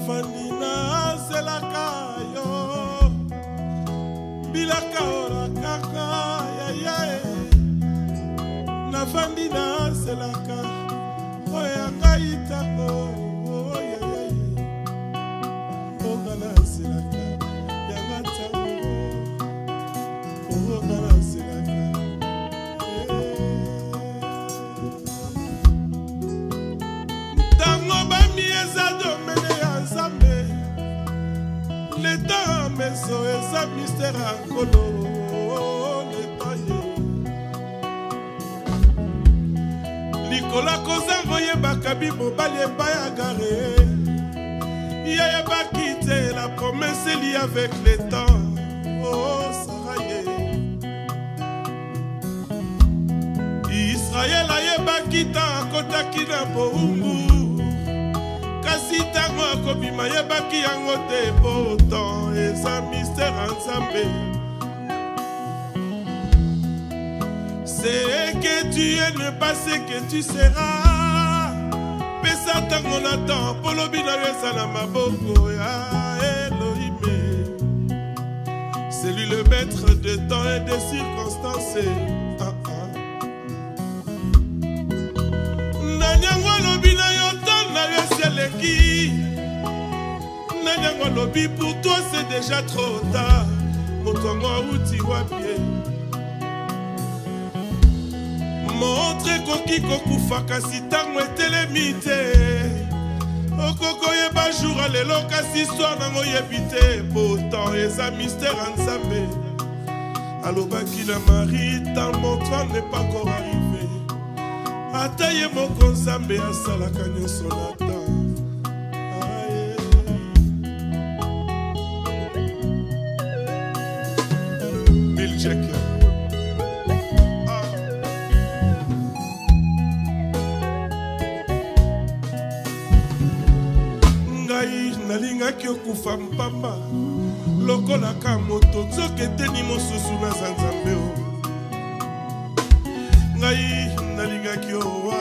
Nafandi nazelaka yo, bilaka olakaka yaya e. Nafandi nazelaka oyo ya ngai ntango yaya ye. Onga nazelaka yanga ntango, onga nazelaka. Ntango bami eza domene ya Nzambe, leta meso eza mystère ya Nkolo. Leta ye likolo akozanga oyebaka bi mobali epai ya gare yayebaki te la promesse elie avec le temps. Oh Sara ye Israel ayebaki ntango akotaki na bowumbu, kasi ntango akobima ayebaki yango te. Pourtant eza mystère ya Nzambe. Ce que tu es n'est pas ce que tu seras. Pesa ntango na temps, mpo lobi na yo eza na maboko ya Elohim. C'est lui le maître de temps et de circonstances. Ah, ah. Nani yango alobi na yo temps na yo esi eleki? Nani yango alobi pour toi c'est déjà trop tard? Moto yango awuti wapi ye? Montre ekoki kokufa, kasi ntango etelemi te. Okoki oyeba jour ya lelo, kasi histoire nango oyebi te. Pourtant eza mystère ya Nzambe. Alobaki na Marie, tant mon temps n'est pas encore arrivé. Ata ye moko Nzambe asalaka nyonso na temps. Aye. Bill Jack. Ah. Ngai nalingaki okufa mpamba lokolaka moto, nzoka eteni mosusu naza Nzambe o. Ngai nalingaki owa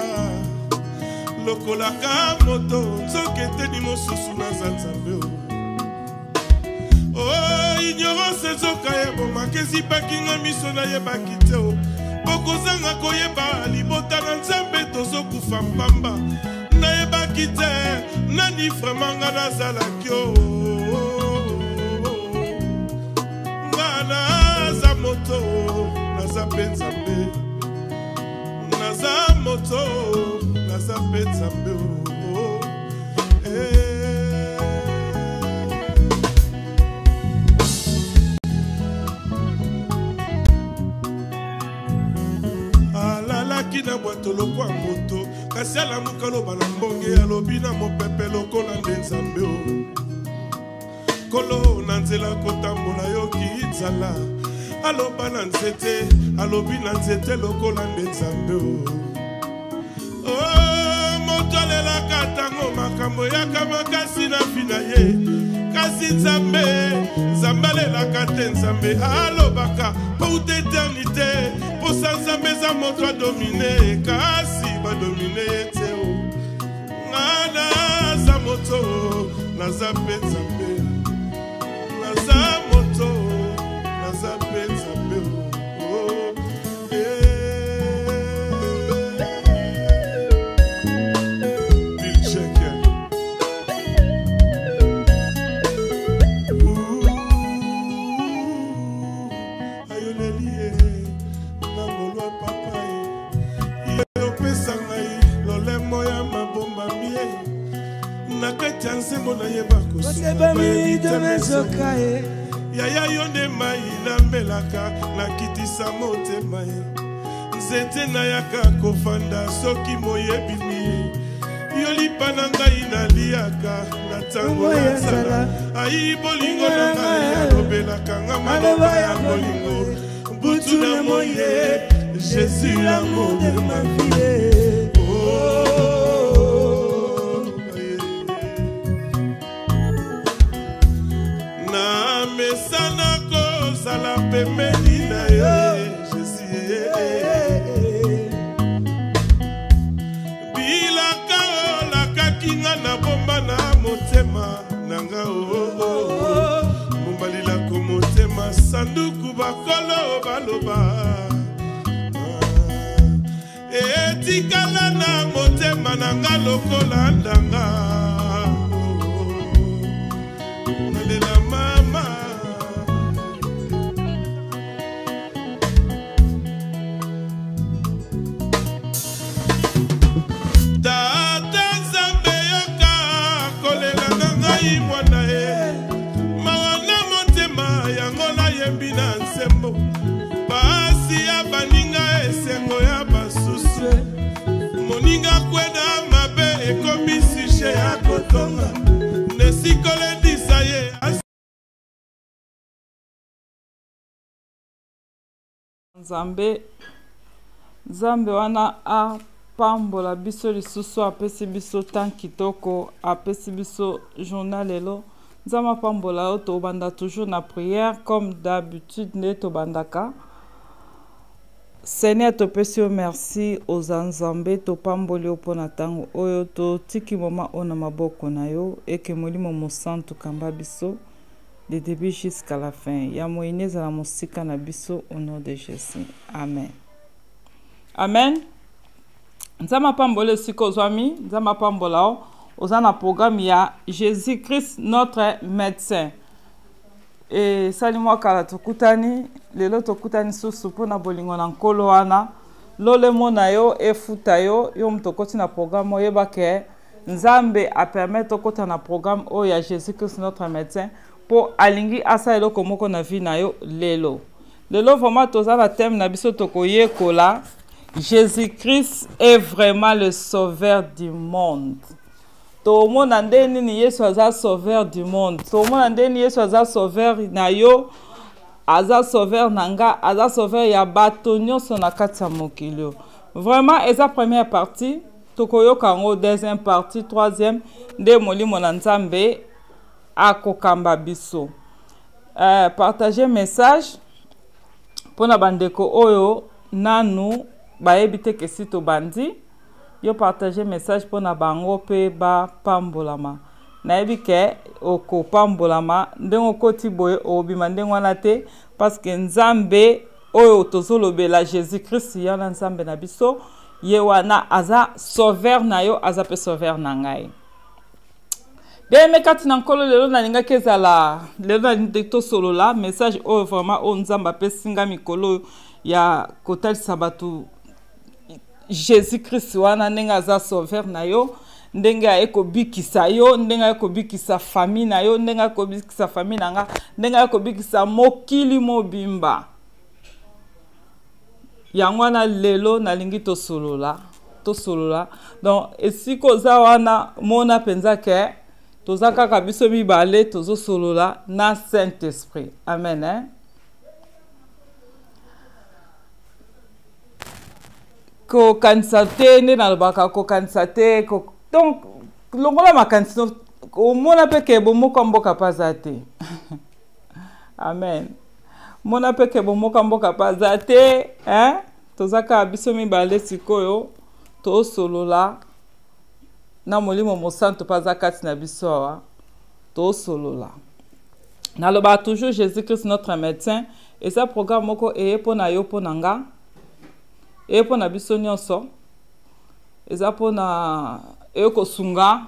lokolaka moto, nzoka eteni mosusu naza Nzambe o. O ignorance ezoka ebomaka, ezipaki nga miso, nayebaki te o. Bokozanga koyeba libota na Nzambe, tozokufa mpamba. Nayebaki te nani vraiment nga nazalaki o. Nga naza moto, naza mpe Nzambe. Naza moto, naza mpe Nzambe o. Eh. Alalaki na bwato lokwa moto, kasi alamuka, aloba na mbonge, alobi na mopepe lokola nde Nzambe o. Kolo na nzela kotambola, yoki nzala, aloba na nzete, alobi na nzete lokola nde Nzambe o. Oh, moto alelaka ntango makambo eyaka makasi na vie na ye, kasi Nzambe, Nzambe alelaka te. Nzambe alobaka po uta éternité. Mposa Nzambe eza moto adomine, kasi badomine ye te o. Nga naza moto, naza mpe Nzambe. Naza moto, naza mpe Nzambe o. Eh. Bill Checker. Ouh, ayoleli ye na ngolwa papa ye. Opesa ngai lolemo ya mabombami ye na kati ya nzembo, nayeba kosunga bayebi te mezoka. Yaya, yo nde mai namelaka, nakitisa motema ye. Nzete nayaka kofanda soki moyebi ye. Yo lipa na ngai naliaka na ntango ya nzala. Ayi bolingo na ngai alobelaka nga maloba ya bolingo butu na moye. Jésus, l'amour de ma vie. Oh, yeah. Na mesana kozala pembeni na ye, Jésus. Bilaka olakaki nga na bomba na motema. nga lokola ndanga. Nalela mama. Tata Nzambe yoka kolela na ngai mwana ye. Mawa na motema yango nayembi na nsembo. Pasi ya baninga esengo ya basusu. Moninga kweda mabe ekomi sujet ya kotonga. Nesikolendisa ye. Nzambe, Nzambe wana apambola biso lisusu, apesi biso temps kitoko, apesi biso journal lelo. Nzambe apambola yo, tobanda toujours na prière comme d'habitude nde tobandaka. Seigneur, topesi yo merci, oza Nzambe, topamboli yo mpo na ntango oyo, totiki moma oyo na maboko na yo, eke Molimo Mosantu kamba biso de début jusqu'à la fin. Ya moyini ezala mosika na biso au nom de Jésus. Amen. Amen. Nzambe apambola esika ozwami, Nzambe apambola yo. Oza na programme ya Jésus-Christ notre médecin. Esali mwa kala tokutani, lelo tokutani susu mpo na bolingo na Nkolo wana. Lolemo na yo efuta yo, yo moto okoti na programme oyeba ke Nzambe a permettre okota na programme oyo ya Jésus-Christ notre médecin mpo alingi asala eloko moko na vie na yo lelo. Lelo vraiment toza na thème na biso tokoyekola Jésus-Christ est vraiment le sauveur du monde. Tomona nde nini Yesu aza sauveur du monde. Tomona nde nini Yesu aza sauveur na yo, aza sauveur na nga, aza sauveur ya bato nyonso na kati ya mokili oyo. Vraiment eza première partie, tokoyoka yango deuxième partie, troisième nde molimo na Nzambe akokamba biso. Partager message mpona bandeko oyo nanu bayebi te ke si tobandi. Yo partager message mpona bango mpe bapambolama. Nayebi ke okopambolama ndenge okoti boye, obima ndenge wana te, parce que Nzambe oyo tozolobela Jésus-Christ ye wana Nzambe na biso, ye wana aza sauveur na yo, aza pe sauveur na ngai. Bien-aimé kati na Nkolo, lelo nalingaki ezala lelo nalingi tosolola message oyo vraiment oyo Nzambe apesi nga mikolo ya kotalisa bato Jésus-Christ wana ndenge aza sauveur na yo, ndenge aye kobikisa yo, ndenge aye kobikisa famille na yo, ndenge aye kobikisa famille na nga, ndenge aye kobikisa mokili mobimba. Yango wana lelo nalingi tosolola, tosolola. Donc esika oza wana mona mpenza ke toza kaka biso mibale tozosolola na Saint-Esprit. Amen, hein? Kokanisa te nde nalobaka, kokanisa te, donc longola makanisi no, omona mpe ke bomoko ya mboka mpe aza te. Amen. Mona mpe ke bomoko ya mboka mpe aza te, hein? Toza kaka biso mibale sikoyo tosolola na Molimo Mosantu mpe aza kati na biso awa, tosolola. Nalobaka toujours Jésus-Christ notre médecin, eza programme moko eye mpo na yo mpo na nga, eye mpo na biso nyonso, eza mpo na eye kosunga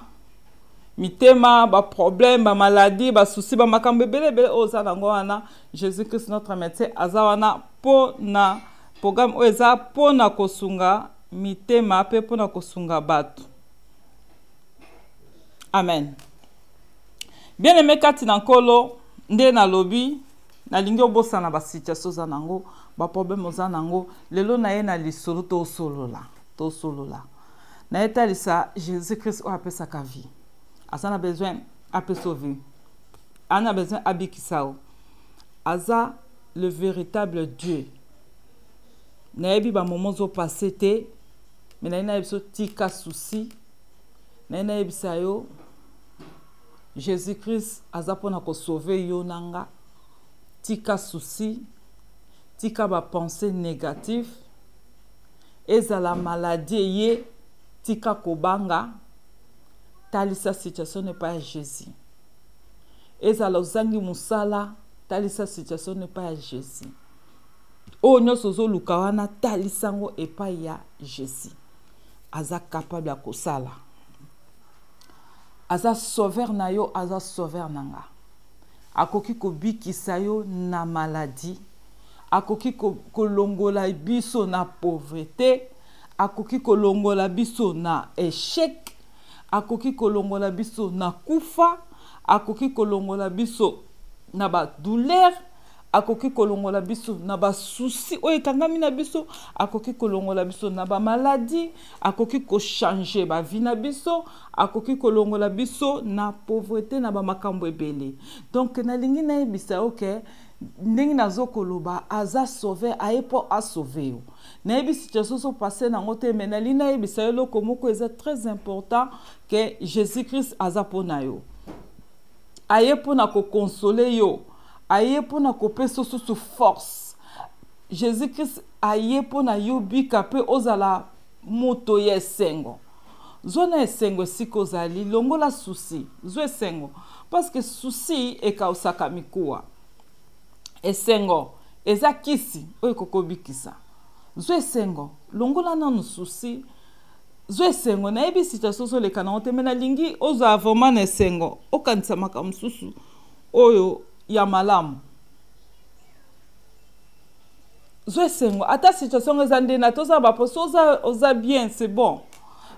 mitema, ba problème, ba maladie, ba souci, ba makambo ebele ebele oyo oza nango wana. Jésus-Christ notre médecin aza wana mpo na programme oyo eza mpo na kosunga mitema mpe mpo na kosunga bato. Amen. Bien-aimé kati na Nkolo, nde nalobi nalingi obosana ba situation oza nango, ba problème oza nango. Lelo na ye na lisolo tosolola, tosolola. Na ye talisa Jésus-Christ oyo apesaka vie. Aza na besoin apesa vie. Aza na besoin abikisa yo. Aza le véritable Dieu. Nayebi ba moments ozo passer te, mais nayebi na biso tika souci. Nayebi na yebisa yo Jésus-Christ aza mpona ko sauver yo na nga. Tika souci, tika ba pensée négative, ezala maladie ye, tika kobanga, talisa situation n'est pas ya Jésus. Ezala ozangi mosala, talisa situation n'est pas ya Jésus. Oyo nyonso ozoluka wana, talisa yango epai ya Jésus. Aza capable ya kosala. Aza sauveur na yo, aza sauveur na nga. Akoki kobikisa yo na maladie, akoki kolongola biso na pauvreté, akoki kolongola biso na échec, akoki kolongola biso na kufa, akoki kolongola biso na ba douleur, akoki kolongola biso na ba souci oyo ekangami na biso, akoki kolongola biso na ba maladie, akoki kochanger ba vie na biso, akoki kolongola biso na pauvreté, na ba makambo ebele. Donc nalingi nayebisa yo ke ndenge nazo koloba, aza sauveur, aye mpo asauve yo. Nayebi situation ozo passe nango te, mais nalingi nayebisa yo eloko moko eza très important, ke Jésus-Christ aza mpo na yo, aye mpo na kokonsole yo, aye mpo na kopesa susu force. Jésus-Christ aye mpo na yo bika mpe ozala moto ya esengo. Zwa na esengo esika ozali, longola souci, zwa esengo, parce que souci ekausaka mikuwa. Esengo eza kisi oyo ekokobikisa. Zwa esengo, longola nanu souci, zwa esengo. Nayebi situation ozoleka nango te, me nalingi ozala vraiment na esengo, okanisa makambo mosusu oyo ya malamu. Zwa esengo, ata situation eza nde na toza baposo, oza, oza bien, c'est bon.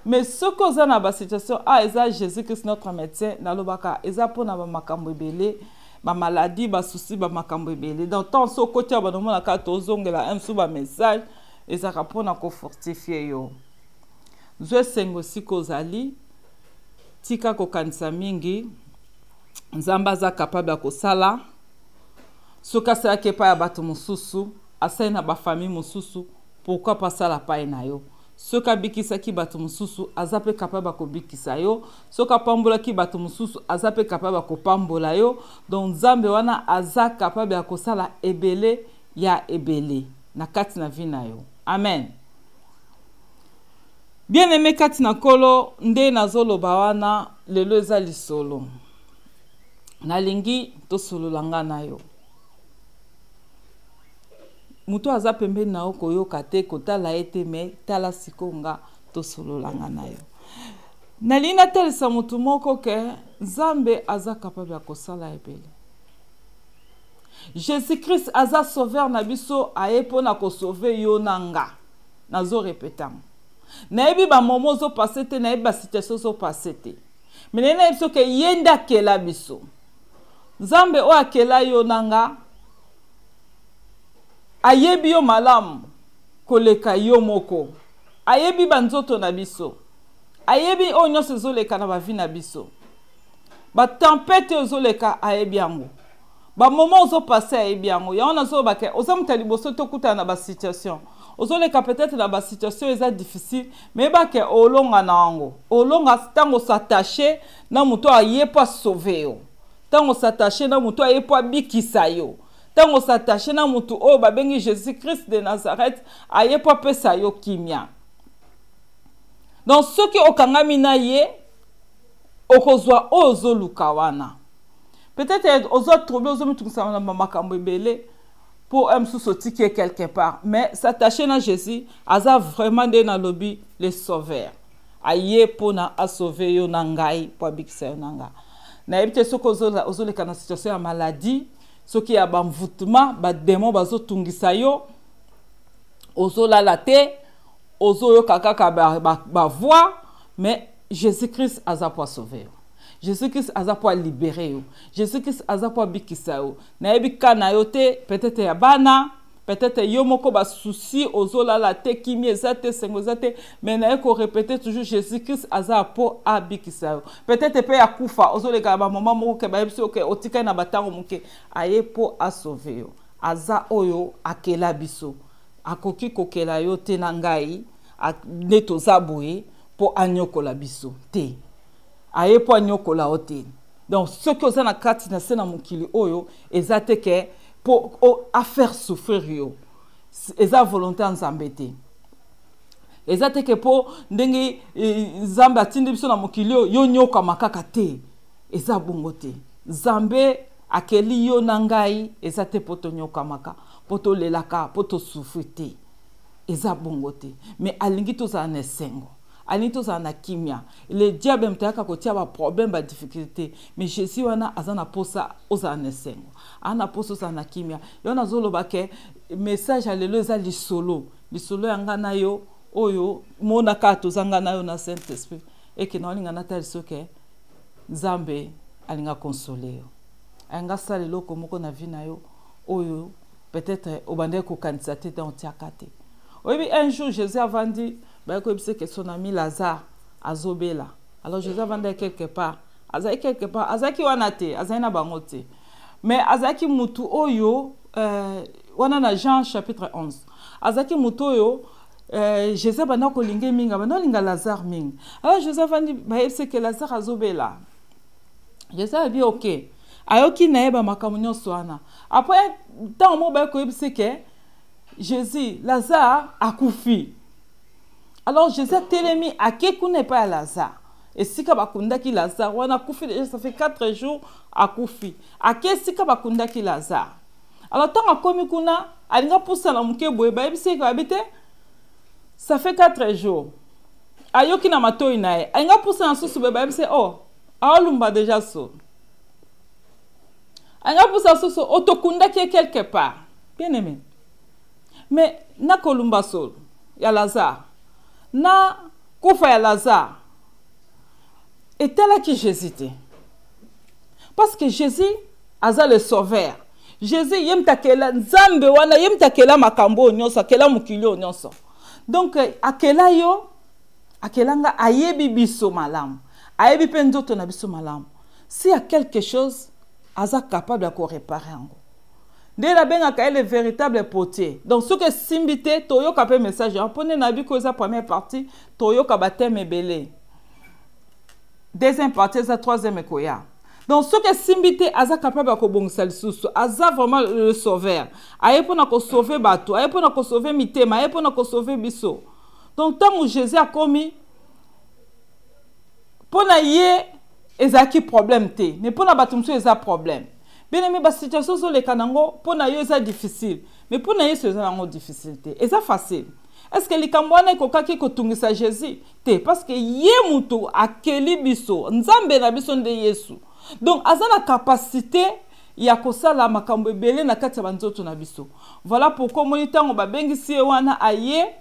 Mais soki oza na basituation a eza Jésus Christ notre médecin. Nalobaka eza mpona bamakambo ebele, bamaladi, basusi, bamakambo ebele. Donc ntango so okoti awa, banomonaka tozongela mosusu bamessage ezalaka mpona kofortifie yo. Zwa esengo esika ozali, tika kokanisa mingi. Nzambe aza capable ya kosala. Soki asalaki epai ya bato mosusu, asali na bafamille mosusu, pourquoi pas asala pai na yo? Soki abikisaki bato mosusu, aza mpe capable ya kobikisa yo. Soki apambolaki bato mosusu, aza mpe capable ya kopambola yo. Donc Nzambe wana aza capable ya kosala ebele ya ebele na kati na vie na yo. Amen. Bien aimé kati na Nkolo, nde nazoloba wana lelo eza lisolo nalingi tosolola nga na yo. Moto aza pembeni na yo, koyoka te, kotala ye te, me tala sikoyo nga tosolola nga na yo. Nalingi natalisa motu moko ke Nzambe aza capable ya kosala ebele. Jésus Christ aza sauveur na biso, aye mpona kosauve yo na nga. Nazorepeta yango, nayebi bamomo ozopase te, nayebi basituation ozopase te, me nayebi na biso ke ye nde akela biso. Nzambe oyo akela yo na nga ayebi yo malamu koleka yo moko, ayebi banzoto na biso, ayebi oyo nyonso ezoleka na bavi na biso, batempete oyo ezoleka ayebi yango, bamoment ozopase ayebi yango. Yango nazoloba ke oza moto ya liboso tokutana na basituation ozoleka, peut-être na basituation eza difficile, mais yeba ke olonga na yango. Olonga ntango os'attache na moto aye mpo asauve yo, ntango os'attache na moto aye mpo abikisa yo, ntango os'attache na motu oyo babengi Jésus Christ de Nazareth, aye mpo apesa yo kimia. Donc soki okangami na ye, okozwa oyo ozoluka wana. Peut-être ozwa trouble, ozomitungisa na makambo ebele mpo mosusu otiki ye quelque part, mais s'attacher na Jésus aza vraiment, nde nalobi, le sauveur. Aye mpona asauve yo na ngai, mpo abikisa yo na ngai. Nayebi te soki ozoleka na situation ya maladie, soki ya bamvutema, badémon bazotungisa yo, ozolala te, ozoyoka kaka bavoix, ba, mais Jésus Christ aza mpo asauve yo. Jésus Christ aza mpo alibere yo. Jésus Christ aza mpo abikisa yo. Nayebi ka na yo te, peut-être ya bana, peut-être yo moko basusi, ozolala te, kimi eza te, esengo eza te, mais naye korepete toujours, Jésus Christ aza mpo abikisa yo. Peut-être mpe ya kufa, ozoleka na bamoma moko ke bayebi soki otikali na batango moke, aye mpo asauve yo. Aza oyo akela biso, akoki kokela yo te na ngai nde toza boye mpo anyokola biso te. Aye mpo anyokola yo te. Donc soki oza na kati na se na mokili oyo, eza te ke mpo afaire souffrir yo, eza volonté ya Nzambe te. Eza te ke mpo ndenge Nzambe atindi biso na mokili oyo, yo nyokama kaka te. Eza bongo te. Nzambe akeli yo na ngai eza te mpo tonyokamaka, mpo tolelaka, mpo tosouffrir te. Eza bongo te. Mais alingi tozala na esengo. Alingi tozala na kimia. Le diable moto ayaka kotia ba problème, ba difficulté, mais Jésus wana aza na posa ozala na esengo, aza na posa ozala na kimia. Yo nazoloba ke message ya lelo eza lisolo, lisolo ya nga na yo oyo mona kaka toza nga na yo na Saint Esprit, eke na olinga natalisa ke Nzambe alinga console yo, alinga asala eloko moko na vie na yo oyo peut-être obandaki kokanisa te, ntango otiaka te. Oyebi, un jour Jésus avandi, baye koyebisa ke son ami Lazare azobela. Alors Jésus avandaki quelque part, azalaki quelque part, azalaki wana te, azalaki na bango te, mais azalaki mutu oyo wana na Jean chapitre 11, azalaki mutu oyo Jésus abanda kolinga mingi, abanda kolinga Lazare mingi. Alors Jésus avandi, bayebisi ke Lazare azobela. Jésus abi ok, ayoki na ye bamakambo nyonso wana. Après ntango moko baye koyebisa ke Jésus, Lazare akufi. Alors Jésus atelemi, ake kuna epai ya Lazare, esika bakundaki Lazare wana. Akufi déjà, ça fait 4 jours akufi. Ake esika bakundaki Lazare. Alors ntango akomi kuna, alingi apusana moke boye, bayebisi eke babi te, ça fait 4 jours. Ayoki na matoi na ye, alingi apusana susu boye, bayebisi, oh, aolumba déjà so. Alingi apusa susu, o tokundaki ye quelque part. Bien aimé, mais nakolumba solo ya Lazare na kufa ya Lazare etalaki Jésus te, parce que Jésus aza le sauveur. Jésus ye mutu akela, Nzambe wana ye mutu akela makambo oyo nyonso, akela mokili oyo nyonso. Donc akela yo, akela nga, ayebi biso malamu, ayebi mpe nzoto na biso malamu. S'il y a quelque chose, aza capable ya koréparer yango. Nde nabengaka ye le véritable potier. Donc soki esimbi te, toyoka mpe message yango, mpo nde nayebi ko eza première partie, toyoka bathème ebele, deuxième partie eza, troisième ekoya. Donc soki esimbi te, aza capable ya kobongisa lisusu. Aza vraiment le sauveur, aye mpona kosauver bato, aye mpona kosauver mitema, aye mpona kosauver biso. Donc ntango Jésus akomi, mpo na ye ezalaki problème te, mais mpo na bato mosusu eza problème. Bien aimé, basituation ozoleka nango, mpo na yo eza difficile, mais mpo na Yesu eza nango difficile te, eza facile. Est ce que likambo wana ekokaki kotungisa Jésus te? Parce que ye moto akeli biso, Nzambe na biso nde Yesu. Donc aza na capacité ya kosala makambo ebele na kati ya banzoto na biso. Voilà pourquoi omoni ntango babengisi ye wana, aye,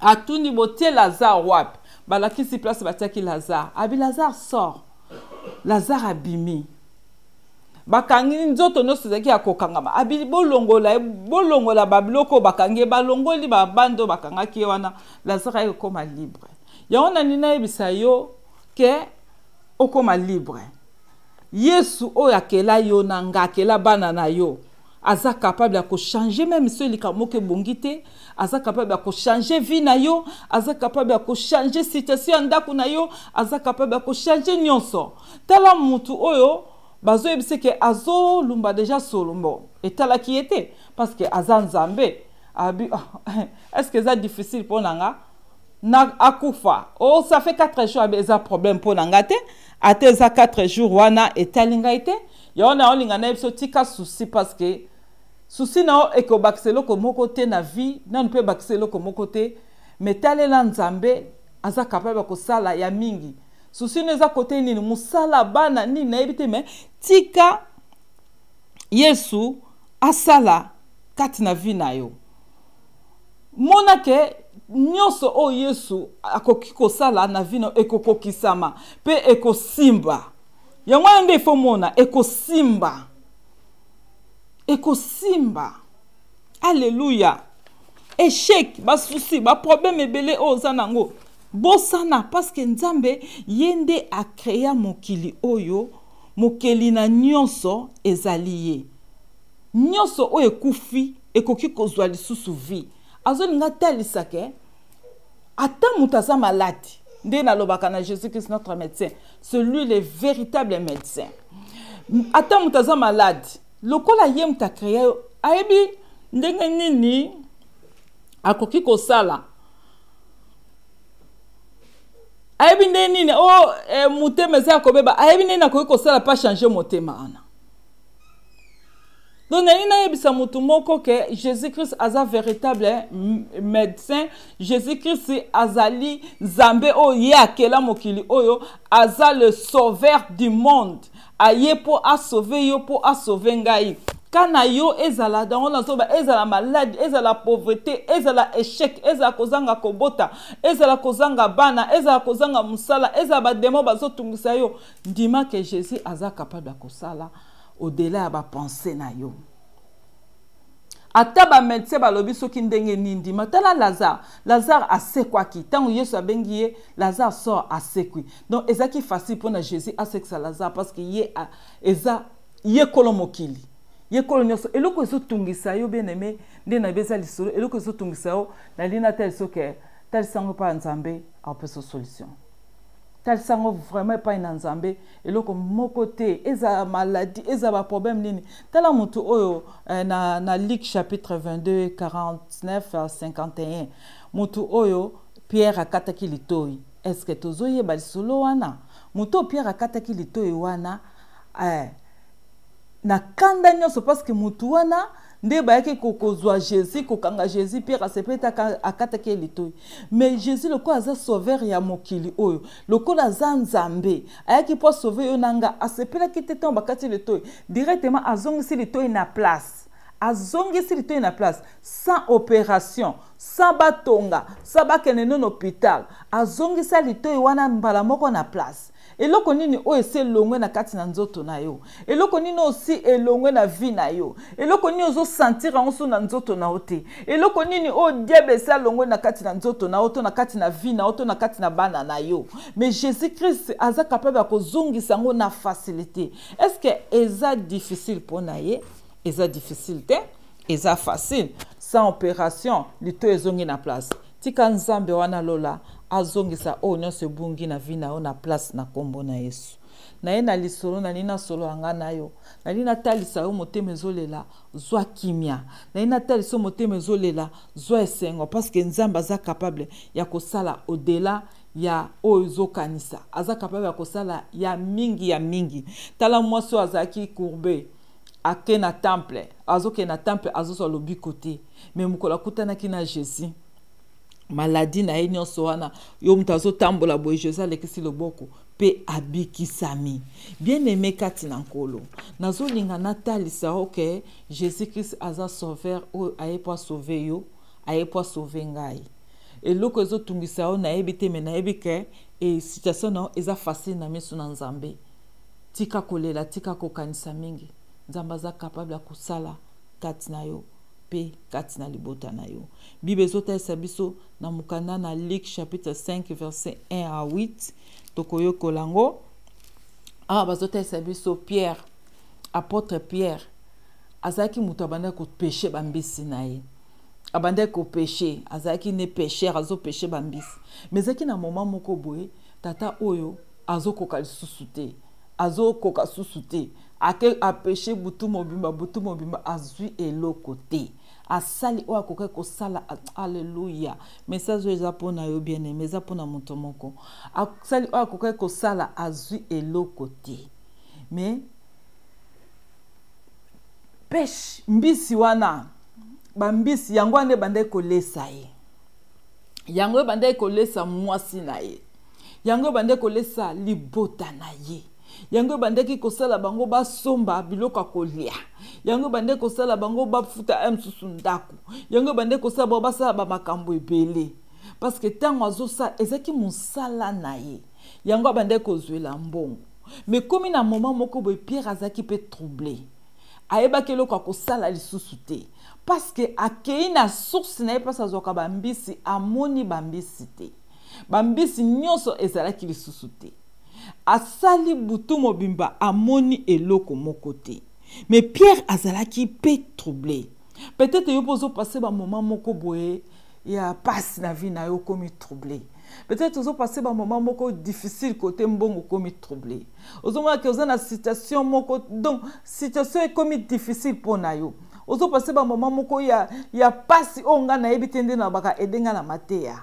atuni: "Botie Lazare wapi?" Balakisi place batiaki Lazare. Abi: "Lazare, sort." Lazare abimi, bakangi nzoto nyonso ezalaki ya kokangama. Abi: "Bolongola ye, bolongola babiloko oyo bakangi ye." Balongoli babande oyo bakangaki ye wana, Lazare aye kokóma libre. Yango na nini nayebisa yo ke okóma libre. Yesu oyo akela yo na nga, akela bana na yo, aza capable ya kochanger même so likambo moko ebongi te. Aza capable ya kochanger vie na yo, aza capable ya kochanger situation ya ndako na yo, aza capable ya kochanger nyonso. Tala mutu oyo bazoyebisa ke azolumba déjà solo, bon, etalaki ye te, parce que aza Nzambe. Abi: "Oh, est ce que eza difficile mpo na nga na akufa? Oh, ça fait 4 jours." Abi: "Eza problème mpo na nga te, ata eza 4 jours wana, etali ngai te." Yango na olinga na ye biso, tika souci, parce que souci na yo ekobakisa eloko moko te na vie nanu, mpe ebakisa eloko moko te. Mais talela Nzambe, aza capable ya kosala ya mingi. Souci no eza kote nini? Mosala, bana, nini, nayebi te, mais tika Yesu asala kati na vie na yo. Mona ke nyonso oyo Yesu akoki kosala na vie na yo ekokokisama mpe ekosimba. Yango wana nde ifo mona ekosimba, ekosimba. Alleluya! Échec, basoucis, baproblème ebele oyo oza nango, bosana, parce que Nzambe ye nde acréa mokili oyo, mokeli na nyonso ezali ye. Nyonso oyo ekufi ekoki kozwa lisusu vie. Azolinga talisa ke ata moto aza malade, nde nalobaka na Jésus Christ notre médecin, celui le véritable médecin. Ata moto aza malade, lokola ye moto acréa yo, ayebi ndenge nini akoki kosala, ayebi ndenge nini o oh, motema eza ya kobeba, ayebi ndenge akoki kosala pa changer motema wana. Donc nalingi nayebisa motu moko ke Jésus Christ aza véritable médecin. Jésus Christ azali Nzambe oyo ye akela mokili oyo, aza le sauveur du monde. Aye mpo asauve yo, mpo asauve ngai. Ka na yo ezala dango nazoba, ezala maladi, ezala pauvreté, ezala échec, ezala kozanga kobota, ezala kozanga bana, ezala kozanga mosala, ezala bademo bazotungisa yo, ndima ke Jésus aza capable ya kosala au-delà ya bapense na yo. Ata bamédecin balobi soki ndenge nini, ndima. Tala Lazare. Lazare asekwaki ntango Yesu abengi ye: "Lazare, sort." Asekwi. Donc ezalaki facile mpona Jésus asekisa Lazare, parce que ye eza ye kolo mokili, ye kolo nyonso. Eloko ezotungisa yo, bien aimé, nde na yebi eza lisolo. Eloko ezotungisa yo, nalingi natalisa oke talisa yango epai ya Nzambe, akopesa solution. Talisa yango vraiment epai na Nzambe. Eloko moko te, ezala maladie, ezala baproblème nini. Tala motu oyo na Luc chapitre 22, 49 à 51, motu oyo Pierre akataki litoi. Est-ce tozoyeba lisolo wana? Motu oyo Pierre akataki litoi wana na kanda nyonso, parce que motu wana nde bayaki kozwa Jésus, kokanga Jésus. Pierre asepeli te, akataki ye litoi. Mais Jésus, lokola aza sauveur ya mokili oyo, lokola aza Nzambe, ayaki mpo asauve yo na nga, asepelaki te ntango bakati litoi. Directement azongisi litoi na place, azongisi litoi na place sans opération, sans batonga, sans bakende nano hôpital. Azongisa litoi wana mbala moko na place. Eloko nini oyo esi elongwe na kati na nzoto na yo? Eloko nini osi elongwe na vie na yo? Eloko nini ozosentir yango so na nzoto na yo te? Eloko nini oyo diable esi alongwe na kati na nzoto na yo, to na kati na vie na yo, to na kati na bana na yo? Mais Jésus Christ aza capable ya kozongisa yango na facilité. Est ce que eza difficile mpo na ye? Eza difficile te, eza facile. Sans opération, lito ezongi na place. Tika Nzambe wana lola azongisa oyo nyonso ebungi na vie na yo na place, na nkombo na Yesu. Naye na lisolo, nalingi nasolola nga na yo, nalingi natalisa yo motema ezolela, zwa kimia. Nalingi natalisa yo motema ezolela, zwa esengo, parce que Nzambe aza capable ya kosala au-delà ya oyo ezokanisa. Aza capable ya kosala ya mingi, ya mingi. Tala mwasi oyo azalaki courbe, ake na temple, azokende na temple, azozwa lobiko te. Mais mokolo akutanaki na Jésus, maladi na ye nyonso wana, yo moto azotambola boye, Jésus alekisi loboko mpe abikisami. Bien aimé kati na Nkolo, nazolinga natalisa oke Jésus Christ aza sauveur oyo aye mpo asauve yo, aye mpo asauve ngai. Eloko ezotungisa yo, nayebi te, mais nayebi ke e situation na yo eza facile na miso na Nzambe. Tika kolela, tika kokanisa mingi. Nzambe aza capable ya kosala kati na yo mpe kati na libota na yo. Bible ezotalisa biso na mokanda na Luc chapitre 5, verset 1 à 8. Tokoyokola yango awa. Bazotalisa biso Pierre, apôtre Pierre azalaki moto abandaki kopêcher bambisi na ye. Abandaki kopêcher, azalaki ne pêcheur, azopêcher bambisi. Mais ezalaki na moment moko boye, tata oyo azokoka lisusu te, azokoka susu te. Ake apêcher butu mobimba, butu mobimba, azwi eloko te. Asali oyo akokaki kosala. Alleluya! Message oyo eza mpona yo, bien aimé, eza mpona moto moko. Asali oyo akokaki kosala, azwi eloko te. Mais pêche mbisi wana, bambisi yango wana ebandaki kolesa ye, yango ebandaki kolesa mwasi na ye, yango ebandaki kolesa libota na ye, yango ebandaki kosala bango basomba biloko ya kolia, yango ebandaki kosala bango bafuta ya mosusu ndako, yango ebandaki kosala bango basala bamakambo ebele, parce que ntango azosala, ezalaki mosala na ye, yango abandaki kozwela mbongo. Mais komi na moment moko boye, Pierre azalaki mpe troublé, ayebaki eloko ya kosala lisusu te, parce que akei na source na ye mpasi azwaka bambisi, amoni bambisi te, bambisi nyonso ezalaki lisusu te. Asali butu mobimba, amoni eloko moko te. Mais Pierre azalaki mpe troublé. Peut-être yo mpo ozopasser bamoment moko boye ya pasi na vie na yo, okomi troublé. Peut-être ozopasser bamoment moko difficile kote mbongo, okomi troublé, ozomonaki oza na situation moko, donc situation ekomi difficile mpo na yo. Ozopasser bamoment moko ya pasi oyo ngai nayebi te nde na baka ede ngai na mateya.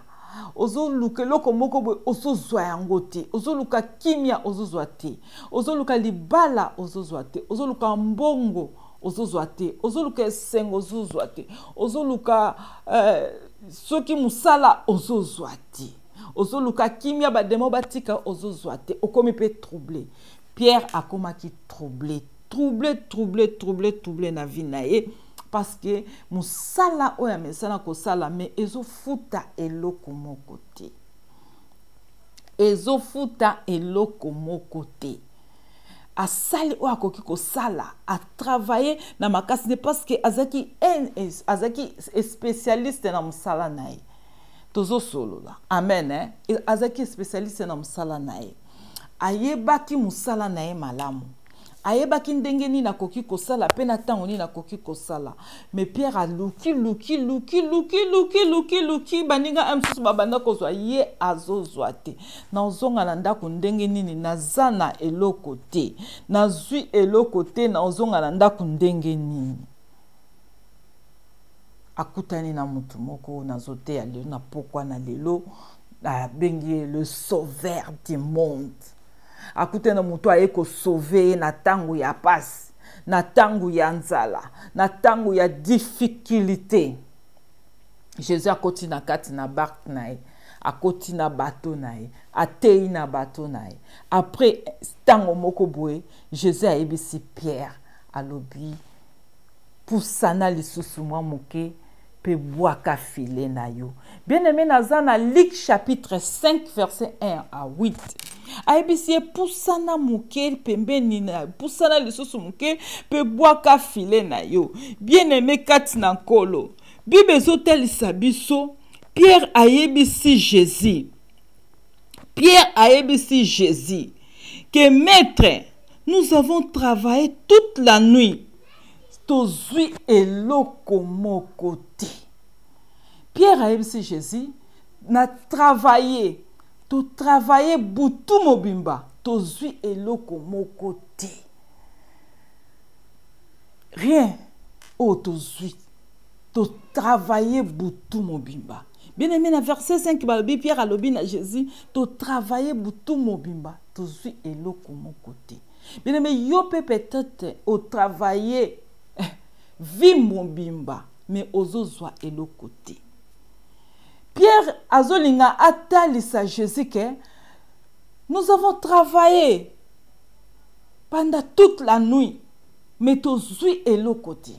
Ozoluka eloko moko boye, ozozwa yango te. Ozoluka kimia, ozozwa te. Ozoluka libala, ozozwa te. Ozoluka mbongo, ozozwa te, ozoluka esengo ozozwa te, ozoluka soki mosala ozozwa te, ozoluka kimia bademo batika ozozwa te, okomi mpe trouble. Pierre akomaki trouble, trouble, trouble, trouble, trouble na vie na ye, parce que mosala oyo amesana kosala mais ezofuta eloko moko te, ezofuta eloko moko te. Asali oyo akoki kosala, atravaille na makasi ne, parce que azalaki spécialiste na mosala na ye. Tozosolola, amen, eh? Azalaki spécialiste na mosala na ye, ayebaki mosala na ye malamu, ayebaki ndenge nini akoki kosala mpe na ntango nini akoki kosala. Mais Pierre aluki, luki, luki, luki, luki, luki, luki, baninga mosusu babanda kozwa, ye azozwa te. Nazonga na ndako ndenge nini? Naza na eloko te, nazwi eloko te, nazonga na ndako ndenge nini? Akutani na motu moko nazoteya lelo na pokwa na lelo, abengi ye le sauveur du monde. Akutani na motu aye kosauve ye na ntango ya pasi, na ntango ya nzala, na ntango ya difficulté. Jésus akoti na kati na barque na ye, akoti na bato na ye, atei na bato na ye. Après ntango moko boye, Jésus ayebisi Pierre, alobi: pusana lisusu mwa moke mpe bwaka filet na yo. Bien aimé, naza na Luc chapitre 5 verset 1 à 8. Ayebisi ye: pusana moke pembeni na, pusana lisusu moke mpe bwaka filet na yo. Bien aimé kati na Nkolo, Bible ezotalisa biso, Pierre ayebisi Jésus, Pierre ayebisi Jésus que: maître, nous avons travaillé toute la nuit, tozwi eloko moko te. Pierre ayebisi Jésus: na travaille, totravaille butu mobimba, tozwi eloko moko te, rien oyo tozwi, totravaille butu mobimba. Bien aimé, na verset 5 balobi, Pierre alobi na Jésus: totravaille butu mobimba, tozwi eloko moko te. Bien aimé, yo mpe peut-être otravaille vie mobimba mais ozozwa eloko te. Pierre azolinga atalisa Jésus que nous avons travaillé pendant toute la nuit mais tozwi eloko te.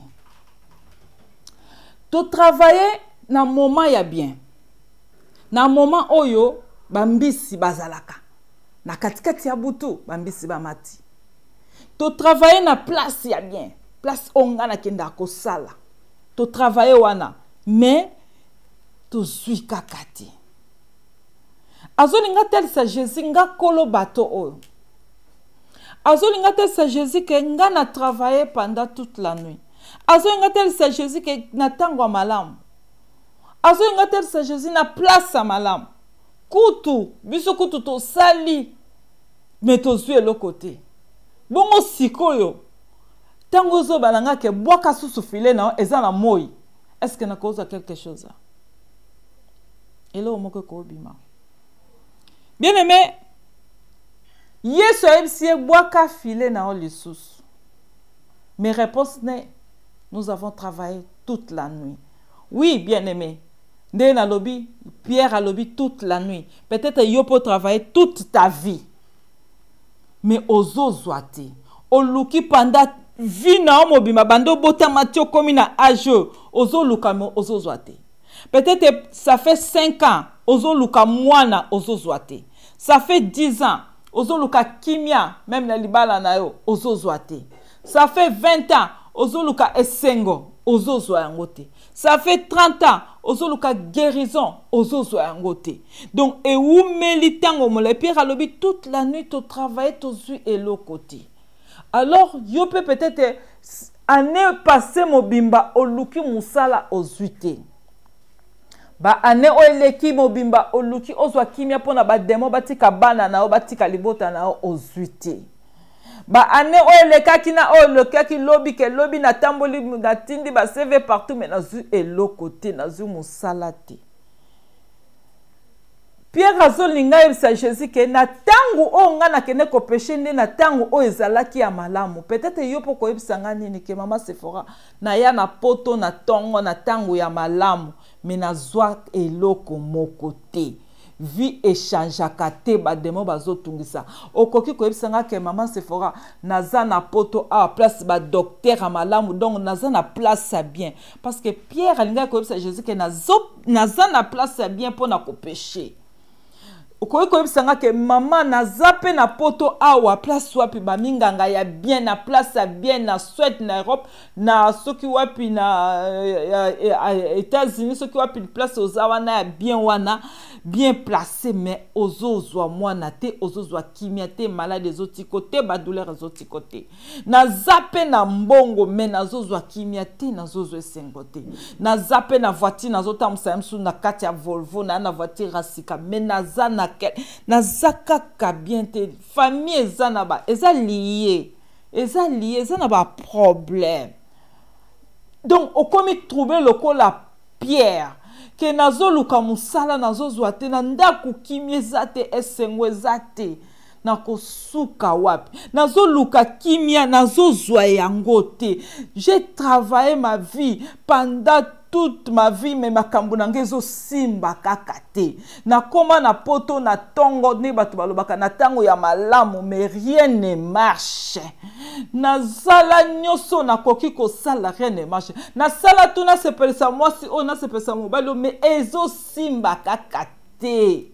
Totravaille na moment ya bien, na moment oyo bambisi bazalaka na katikati ya butu, bambisi bamati. Totravaille na place ya bien, place oyo ngai nakendaka kosala, totravaille wana mais tozwi kaka te. Azolinga atalisa Jésus: nga kolo bato oyo. Azolinga atalisa Jésus que nga na travaille pendant toute la nuit. Azolinga atalisa Jésus que na ntango ya malamu. Azolinga atalisa Jésus na place ya malamu. Kutu biso kutu tosali mais tozwi eloko te. Bongo sikoyo ntango ozobala nga que bwaka susu filet na yo, eza na moi, est ce que nakozwa quelque chose? Eloko moko ekobima. Bien aimé, Yesu ayebisi ye: bwaka filet na yo lisusu. Mais réponse ne: nous avons travaillé toute la nuit. Oui, bien aimé, ndenge nalobi, Pierre alobi toute la nuit. Peut-être yo mpo travailler toute ta vie mais ozozwa te. Oluki pendant vie na yo mobimba, banda obotama ti okomi na age oyo, ozoluka mais ozozwa te. Peut-être ça fait 5 ans ozoluka mwana, ozozwa te. Ça fait 10 ans ozoluka kimia même na libala na yo, ozozwa te. Ça fait 20 ans ozoluka esengo, ozozwa yango te. Ça fait 30 ans ozoluka guérison, ozozwa yango te. Donc ewumeli ntango molai. Pierre alobi: toute la nuit totravaille, tozwi eloko te. Alors yo mpe peut-être année passé mobimba oluki mosala, ozwi te. Baannée oyo eleki mobimba oluki ozwa kimia mpona bademo batika bana na yo, batika libota na yo, ozwi te. Baannée oyo elekaki na oyo elekaki lobi, que lobi natamboli, natindi baCV partout mais nazwi eloko te, nazwi mosala te. Pierre azolinga ayebisa Jésus ke na ntango oyo ngai nakende kopeshe nde na ntango oyo ezalaki ya malamu. Peut-être yo mpo koyebisa ngai nini ke mama Sephora naya na poto na ntongo na ntango ya malamu me nazwa eloko moko te. Vie echangeaka te, bademo bazotungisa. Okoki koyebisa ngai ke mama Sephora naza na poto awa place ba docteur ya malamu, donc naza na place ya bien. Parce que Pierre alingaki koyebisa Jésus ke naza na place ya bien mpo na kopeshe. Okoki koyebisa nga ke mama naza mpe na poto awa place wapi baminganga ya bien, na place ya bien na Suède, na Europe, na soki wapi na États-Unis, soki wapi place oza wana ya bien wana bien placé, mais ozozwa mwana te, ozozwa kimia te, malade ezotiko te, badouleur ezotiko te. Naza mpe na mbongo me nazozwa kimia te, nazozwa esengo te. Naza mpe na voiture, nazotambusa ye mosusu na kati ya Volvo, na na voiture ya sika, me naza na naza kaka bien te. Famille eza na ba, eza lié, eza lié, eza na ba problème. Donc okomi trouble lokola Pierre ke nazoluka mosala nazozwa te, na ndako kimia eza te, esengo eza te, nakosuka wapi? Nazoluka kimia nazozwa yango te. J'ai travaillé ma vie pendant toute ma vie, mais makambo na ngai ezosimba kaka te. Nakoma na poto na tongo nde bato balobaka na ntango ya malamu, mais rien ne marche. Nazala nyonso nakoki kosala, rien ne marche. Nasala tu nasepelisa mwasi oyo, nasepelisa mobali oyo, mais ezosimba kaka te.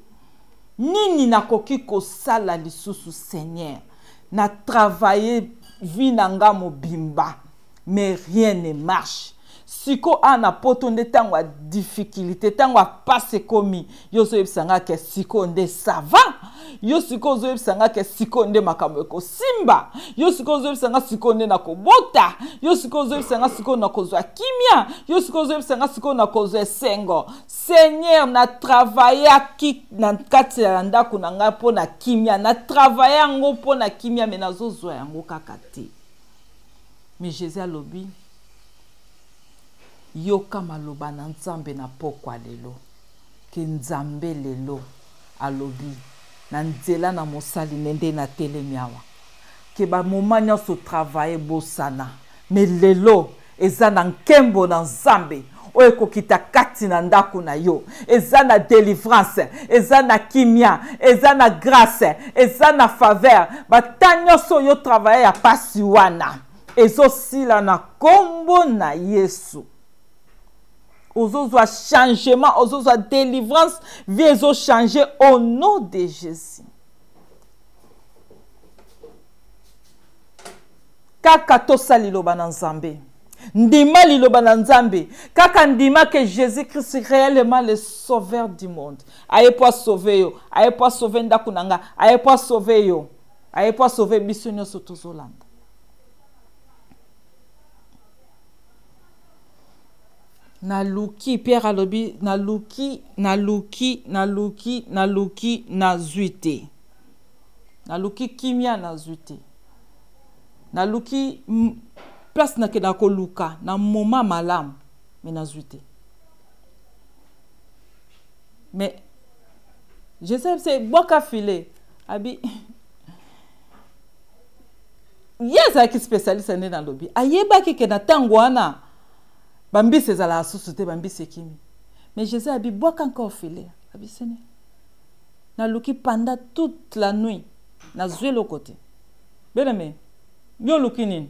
Nini nakoki kosala lisusu Seigneur? Na travailler vie na nga mobimba, mais rien ne marche. Siko a na poto nde ntango ya difficulté, ntango ya pasi ekomi, yo ozoyebisa nga ke siko nde ça va. Yo siko ozoyebisa nga ke siko nde makambo ekosimba. Yo siko ozoyebisa nga siko nde nakobota. Yo siko ozoyebisa nga siko nakozwa kimia. Yo siko ozoyebisa nga siko nakozwa esengo. Seigneur, na travaillaki na kati ya ndako na ngai mpo na kimia, na travaille yango mpo na kimia, me nazozwa yango kaka te. Mais Jésus alobi, yoka maloba na Nzambe na pokwa lelo, ke Nzambe lelo alobi na nzela na mosali ne nde natelemi awa, ke bamoma nyonso travaille bosana, me lelo eza na nkembo na Nzambe oyo ekokita kati na ndako na yo. Eza na délivrance, eza na kimia, eza na grâce, eza na faveur. Bata nyonso oyo travaille ya pasi wana ezosila na kombo na Yesu. Ozozwa changement, ozozwa délivrance, vie ezochanger au nom de Jésus. Kaka tosa liloba na Nzambe. Ndima liloba na Nzambe. Kaka ndima que Jésus-Christ réellement le sauveur du monde. Aye po sauver yo, aye po sauver ndako na nga, aye po sauver yo, aye po sauver biso nyonso tozolanda. Naluki, Pierre alobi, naluki, naluki, naluki, naluki, nazwi te. Naluki kimia, nazwi te. Naluki place nakenda koluka na moment malamu, mais nazwi te. Mais je sais, c'est bwaka filet. Abi ye azalaki spécialiste nde nalobi, ayebaki ke na ntango wana bambisi ezalaka susu te, bambisi ekimi. Mais Jésus abi bwaka encore filet. Abi Seigneur, naluki pendant toute la nuit, nazwi eloko te. Bien-aimé, yo oluki nini?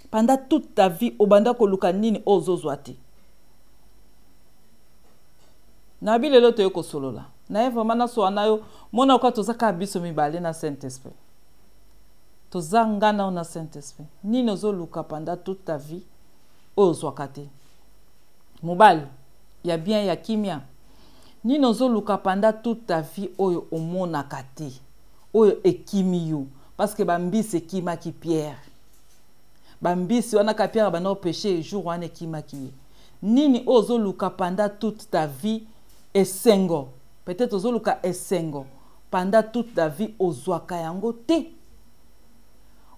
Pendant toute ta vie obanda koluka nini oyo ozozwa te? Nabi lelo toye kosolola naye vraiment nasola na yo, mona oka toza kaka biso mibale na Saint-Esprit. Toza nga na yo na Saint-Esprit. Nini ozoluka pendant toute ta vie oyo ozwaka te? Mobali ya bien ya kimia. Nini ozoluka pendant toute ta vie oyo omonaka te, oyo ekimi yo? Parce que bambisi ekimaki Pierre. Bambisi wana ka Pierre banda opêcher jour wana ekimaki ye. Nini oyo ozoluka pendant toute ta vie? Esengo. Peut-être ozoluka esengo pendant toute ta vie, ozwaka yango te.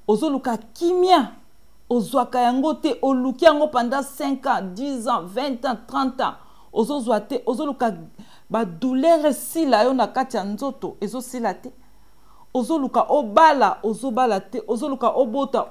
Ozoluka kimia, ozwaka yango te. Oluki yango pendant 5 ans, 10 ans, 20 ans, 30 ans, ozozwa te. Ozoluka Badouleur esila yo na kati ya nzoto, ezosila te. Ozoluka obala, ozobala te. Ozoluka obota,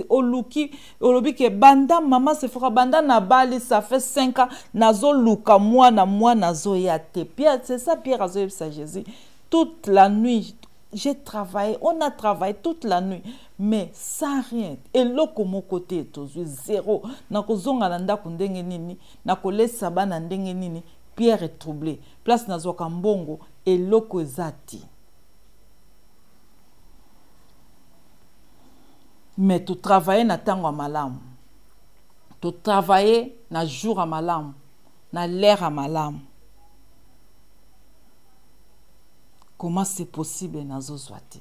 oluki, olobi ke banda mama Sephora, banda nabali, ça fait 5 ans, nazoluka mwana, mwana azoya te. Pierre, c'est ça Pierre azoyebisa Jésus. Toute la nuit, j'ai travaillé, on a travaillé toute la nuit, mais sans rien. Eloko moko te, tozwi zéro. Nakozonga na ndako ndenge nini, nakolesa bana ndenge nini. Pierre est troublé. Place nazwaka mbongo, eloko eza te. Mais to travailler na tango ya malamu, to travailler na jour ya malamu, na l'heure ya malamu. Comment c'est possible nazozwa te?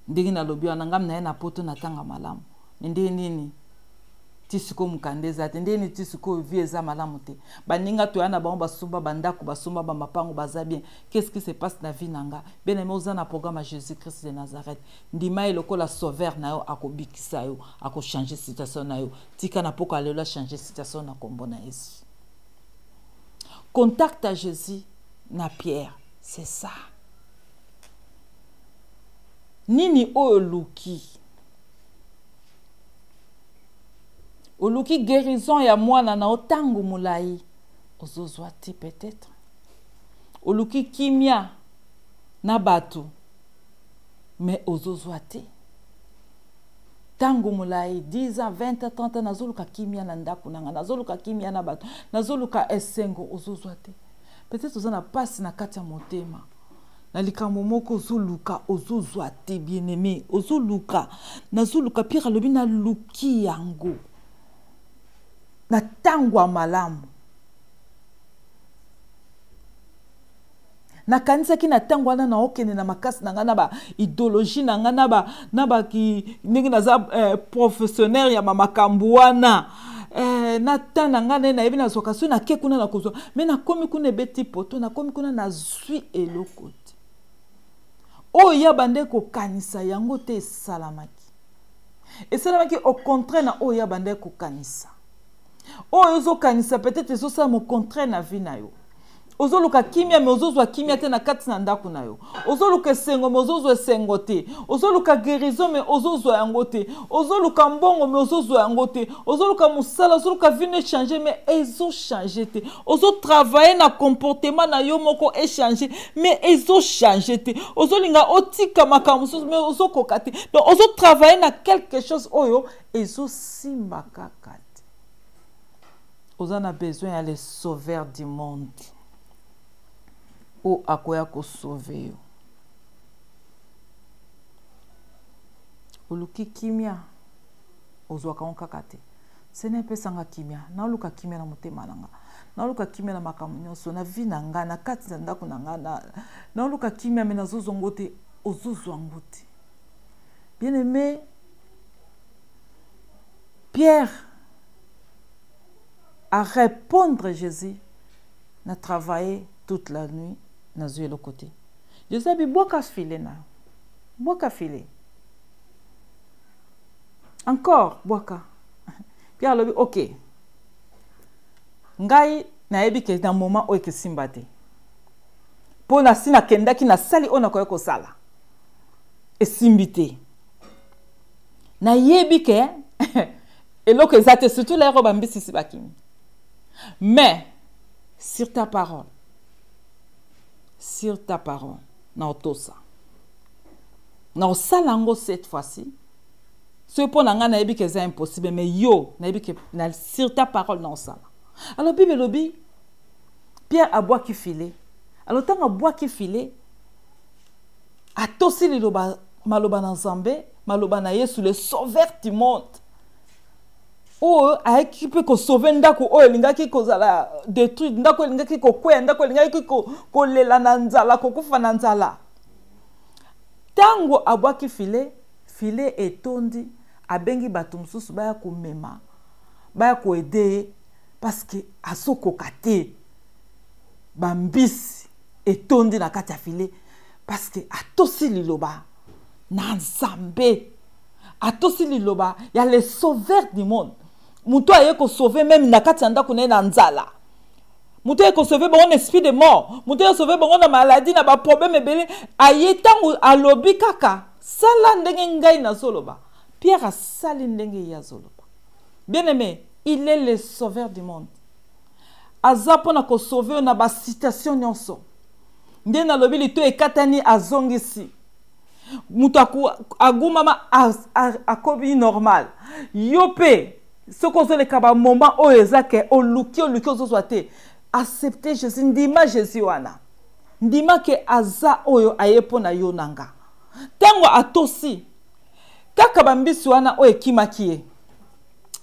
Ndenge nalobi wana, ngam na ye na poto na tanga malamu, mais ndenge nini ti sikoyo mokanda eza te? Ndenge nini ti sikoyo vie eza malamu te? Baninga toya na bango basomba bandako, basomba bamapango, baza bien. Qu'est-ce qui se passe na vie na nga? Bien aimé, oza na programme ya Jésus-Christ de Nazareth. Ndima ye lokola sauveur na yo, akobikisa yo, akochange situation na yo. Tika na poko lelo achange situation na kombo na Yesu. Contact à Jésus na Pierre, c'est ça. Nini oyo oluki? Oluki guérison ya mwana na yo tango molai, ozozwa te peut-être. Oluki kimia na bato, mais ozozwa te. Tango molai, 10 ans, 20 ans, 30 ans, nazoluka kimia na ndako na nga, nazoluka kimia na bato, nazoluka esengo, ozozwa te. Peut-être oza na pasi na kati ya motema, na likambo moko ozoluka, ozozwa te. Bien-aimé, ozoluka, nazoluka. Pierre alobi naluki yango na tango ya malamu. Nakanisaki na tango wana naokende na makasi na nga, na ba idéologie na nga, na ba ki, ndenge naza professionnel ya makambo wana, na temps na nga nde nayebi nazwaka. Soki nake kuna nakozwa, mais nakomi kuna ebeti poto, nakomi kuna nazwi eloko te. Oyo ya bande kokanisa yango te esalamaki, esalamaki au contraire na oyo ya bande kokanisa. Oyo ozokanisa peut-être ezosalama au contraire na vie na yo. Ozoluka kimia, mais ozozwa kimia te na kati na ndako na yo. Ozoluka esengo, mais ozozwa esengo te. Ozoluka guérison, mais ozozwa yango te. Ozoluka mbongo, mais ozozwa yango te. Ozoluka mosala, ozoluka vie na échanger, mais ezochange te. Ozotravaille na comportement na yo moko échanger, mais ezochange te. Ozolinga otika makambo mosusu, mais ozokoka te. Donc ozotravaille na quelque chose oyo ezosimba kaka te. Oza na besoin ya le sauveur du monde oyo akoya kosauve yo. Oluki kimia, ozwaka ngo kaka te. Seigneur, epesanga kimia, naoluka kimia na motema na nga, naoluka kimia na makambo nyonso na vie na nga, na kati na ndako na nga, naoluka kimia, mais nazozwa ngo te. Ozozwa ngo te. Bien aimé, Pierre a répondre Jésus, na travaillé toute la nuit, nazwi eloko te. Jésus abi bwaka filet na yo, bwaka filet encore, bwaka. Pierre alobi ok, ngai nayebi ke na moment oyo ekesimba te, mpo nasi nakendaki, nasali oyo nakoki kosala, esimbi te. Nayebi ke eloko eza te, surtout lero bambisisi bakimi, mais sur ta parole, sur ta parole na otosa, na osala yango cette fois-ci. Soki mpo na ngai nayebi ke eza impossible, mais yo nayebi ke na sur ta parole na osala. Alors Bible elobi Pierre abwaki filet. Alors ntango abwaki filet, atosi liloba, maloba na Nzambe, maloba na Yesu, le sauveur du monde, oyo ayaki mpe kosauve ndako oyo elingaki kozala détruite, ndako elingaki kokweya, ndako elingaki kolela na nzala, kokufa na nzala. Ntango abwaki filet, filet etondi. Abengi bato mosusu baya komema, baya koaider ye, parce que azokoka te. Bambisi etondi na kati ya filet, parce que atosi liloba na Nzambe, atosi liloba ya le sauveur du monde, moto aye kosauve même na kati ya ndako na ye na nzala. Moto aye kosauve bango na esprit de mort, moto aye kosauve bango na maladie, na baproblème ebele. Aye ntango alobi kaka sala ndenge ngai nazoloba. Pierre asali ndenge ye azoloba. Bien aimé, il est le sauveur du monde. Aza mpona kosauve yo na basituation nyonso. Nde nalobi lito ekatani azongisi. Moto agumama akomi normal. Yo mpe soki ozoleka bamoment oyo eza ke oluki oluki ozozwa te, accepte Jésus, ndima Jésus wana, ndima ke aza oyo aye mpo na yo na nga. Ntango atosi kaka bambisi wana oyo ekimaki ye,